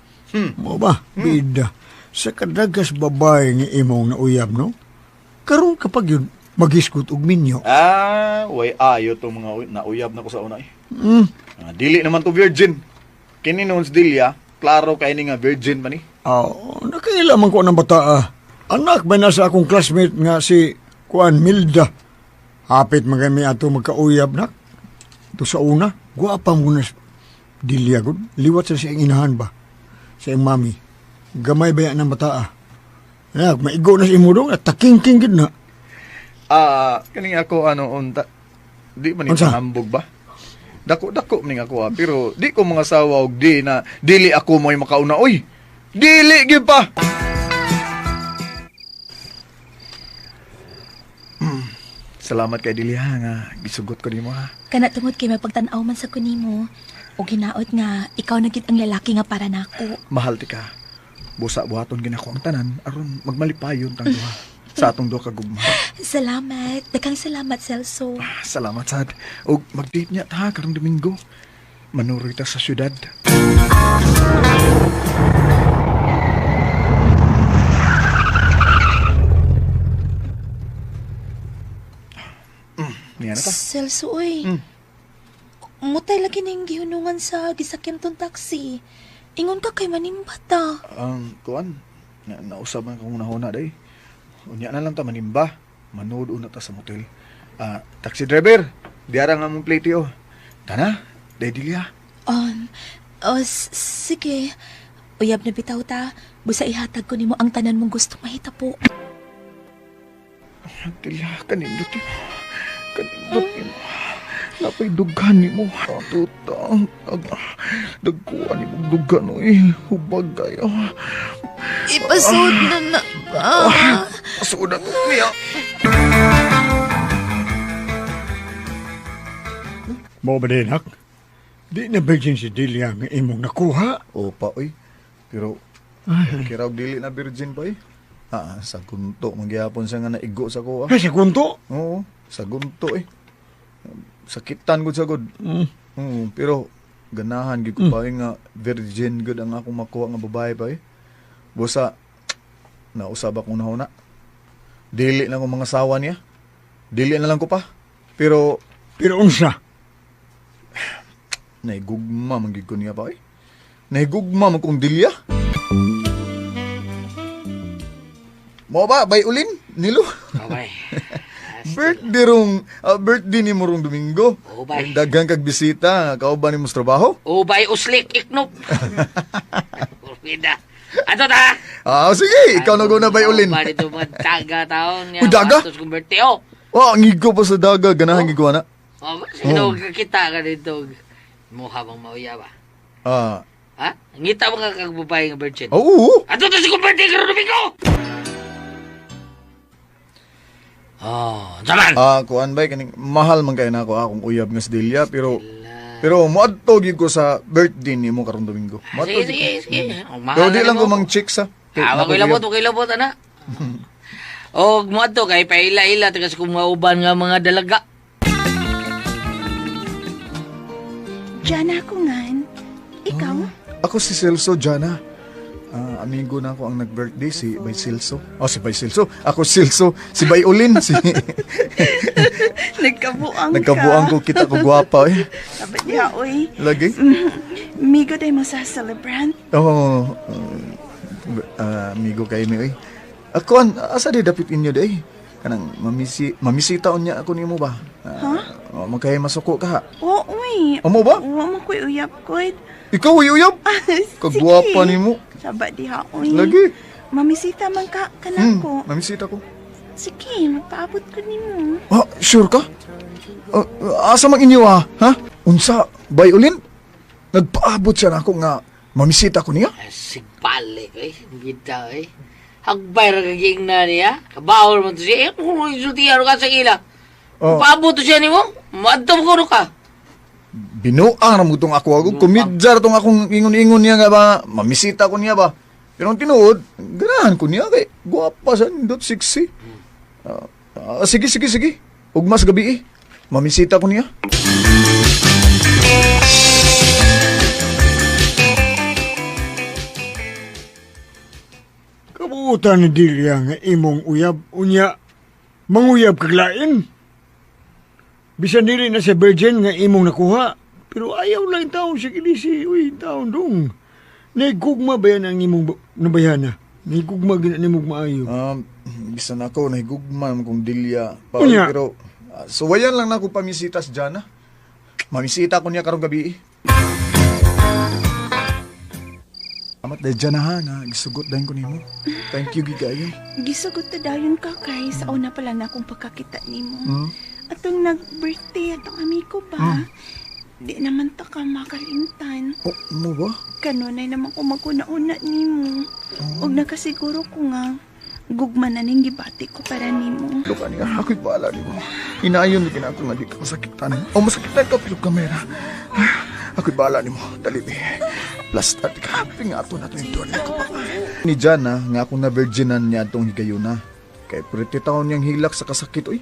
Mao ba, bida. Sa kadagas babae nga imong nauyab, no? Karon kapag yun, magisgot og minyo. Ah, way ayo tong mga nauyab na ko sa una eh. Mm. Ah, dili naman to virgin. Kini noon si Delia, klaro kay ni nga virgin man ni. Oh, nakaila man ko ng bata ah. Anak ba na sa akong classmate nga si Kuan Milda. Hapit man kami ato magkauyab nak. To sa una, guwapa mo na Delia gud. Liwat sa siyang inahan ba? Sa iyang mami. Gamay ba yan ang bata ah. Nak, maigo na sa imo dong at takingking gid na. Ah, kaning ako ano unta. Di man ni Unsa? pangambog ba? Dako-dako man ning ako ah, pero di ko mga sawa og di na dili ako mo'y makauna oy. Dili gyud pa. Salamat kay Delia nga gisugot ko nimo ha. Kana tungod kay mapagtan-aw man sa kunimo, o ginaot nga ikaw na gid ang lalaki nga para nako. Mahal ti ka. Busa buhaton ginako ang tanan aron magmalipayon tang duha sa atong duha ka gugma. Salamat. Daghang salamat, Celso. Salamat sad. Og mag-date niya ta karong Domingo. Manuroy ta sa syudad. Niya na ta. Celso, oy. Mutay lagi ning gihunungan sa gisakyan tong taxi. Ingon ka kay manimba ta. Kuan, na nausab man kong nahuna day. Unya na lang ta manimba. Manood una ta sa motel. Ah, taxi driver, diara nga mong plate oh. Tana, day dilya. Oh, sige. Uyab na bitaw ta. Busa ihatag ko nimo ang tanan mong gusto mahitapo. Dilya, kanindot mo. Kanindot mo. Napay dughan nimo. Tutang, dagkuan nimo dughan oy. Hubag kayo. Ipasod na na. Ah. Pasod na to niya. Mao ba din, nak? Di na virgin si Delia nga imong nakuha. Opa, oy. Pero, kiraw dili na virgin pa, eh. Ah, sa gunto. Magyapon siya nga naigo sa kuha. Ay, sa gunto? Oo, sa gunto, eh. Sakitan gud sa gud. Mm. Oo, pero ganahan gid ko pa eh, nga virgin gud ang akong makuha nga babae pa eh. Busa nausab akong nahuna. Dili na ko mga sawa niya. Dili na lang ko pa. Pero pero unsa? Naigugma man gid ko niya pa eh. Naigugma man kong dilya. Mo ba bay ulin nilo? Okay. Birthday rong birthday ni mo rong Domingo. Oo, bay. Daghang kag bisita, kauban nimo sa trabaho? Ubay uslik iknop. Kurpida. Ato ta. Ah, sige, ikaw na guna bay ulin. Ubay dito mga daga taon niya. Uy, daga? Atos kong birthday oh. Oh, ang igo pa sa daga, ganahan gid ko ana. Oh, sino kita ka dito? Mukha bang mauya ba? Ah, Ha? Ngita mo ka kag babae nga virgin. oo. Ato to si kong birthday karon Domingo. Oh, zaman. Ah, kuan bay kaning mahal man kay nako akong uyab nga si Delia pero pero moadto gyud ko sa birthday nimo karong Domingo. Moadto Sige, gyud sige, ko. sige. Oh, mahal Pero di na lang ko nimo. mang chicks ha. Kay Ah, nako wag ilabot, uyab. wag ilabot ana. Og moadto kay paila-ila tagas kung mauban nga mga dalaga. Diyan ako ngan. Ikaw? Ako si Celso Jana. Ah, amigo na ako ang nag-birthday si Bay Celso. Oh, si Bay Celso. Ako Celso, si Bay Ulin, si Nagkabuang ka. nagkabuang ko kita ko gwapa eh. Sabi niya, oy. Lagi. Migo day mo sa celebrant. Oo. Amigo kay mi oy. Ako an asa di dapit inyo day? Kanang mamisi mamisita unya ako nimo ba? Ha? Oh, magkay masuko ka ha. Oo, uy. Amo ba? Wa man ko'y uyab ko. Ikaw uy uyab. Kagwapa nimo. Saba diha, oy. Lagi. Mamisita man ka kanako. Mamisita ko. Sige, magpaabot ko nimo. Ah, sure ka? Asa man inyo ah? Ha? Unsa bay ulin? Nagpaabot siya nako nga mamisita ko niya. Sigbalik eh, bitaw eh. Hagbay ra kaging na niya. Kabawol man to siya. Eh, kung insultihan ka sa ila. Oh. Paabot to siya nimo. Maadto mo kuno ka. Binuang ra mo tong ako ako kumidjar tong akong ingon-ingon niya nga ba mamisita ko niya ba. Pero ang tinuod, ganahan ko niya kay gwapa sa nindot sexy. Sige sige sige. Ugma sa gabi eh. Mamisita ko niya. Kabuutan ni Delia nga imong uyab unya manguyab kag lain. Bisan dili na sa virgin nga imong nakuha, pero ayaw lang taon sa kilisi, uy taon dong. Naigugma ba yan ang imong nabayana? Naigugma gina nimog maayo. Bisan ako nahigugma man kong Delia pa Unya. pero suwayan lang na ako pamisita sa Jana. Mamisita ko niya karong gabi eh. Amat dahil Jana ha, nga gisugot dahil ko nimo. Thank you gigayo. Gisugot ta dayon ka kay sa una pa lang na akong pagkakita nimo. Hmm? Atong nag-birthday atong amigo ba? Hmm. Di naman ta ka makalimtan. Oh, mo ba? Kanunay naman ko maguna-una nimo. Oh. Og nakasiguro ko nga gugma na ning gibati ko para nimo. Luka niya, ako'y bahala nimo. Inaayon ni ako nga di ka masakitan. O masakitan ka pero kamera. Ako'y bahala nimo. Dali be. Last at happy nga ato na ito yung doon ko pa. Ni Jana, nga akong na-virginan niya atong higayuna. Kay pretty taon niyang hilak sa kasakit, oy.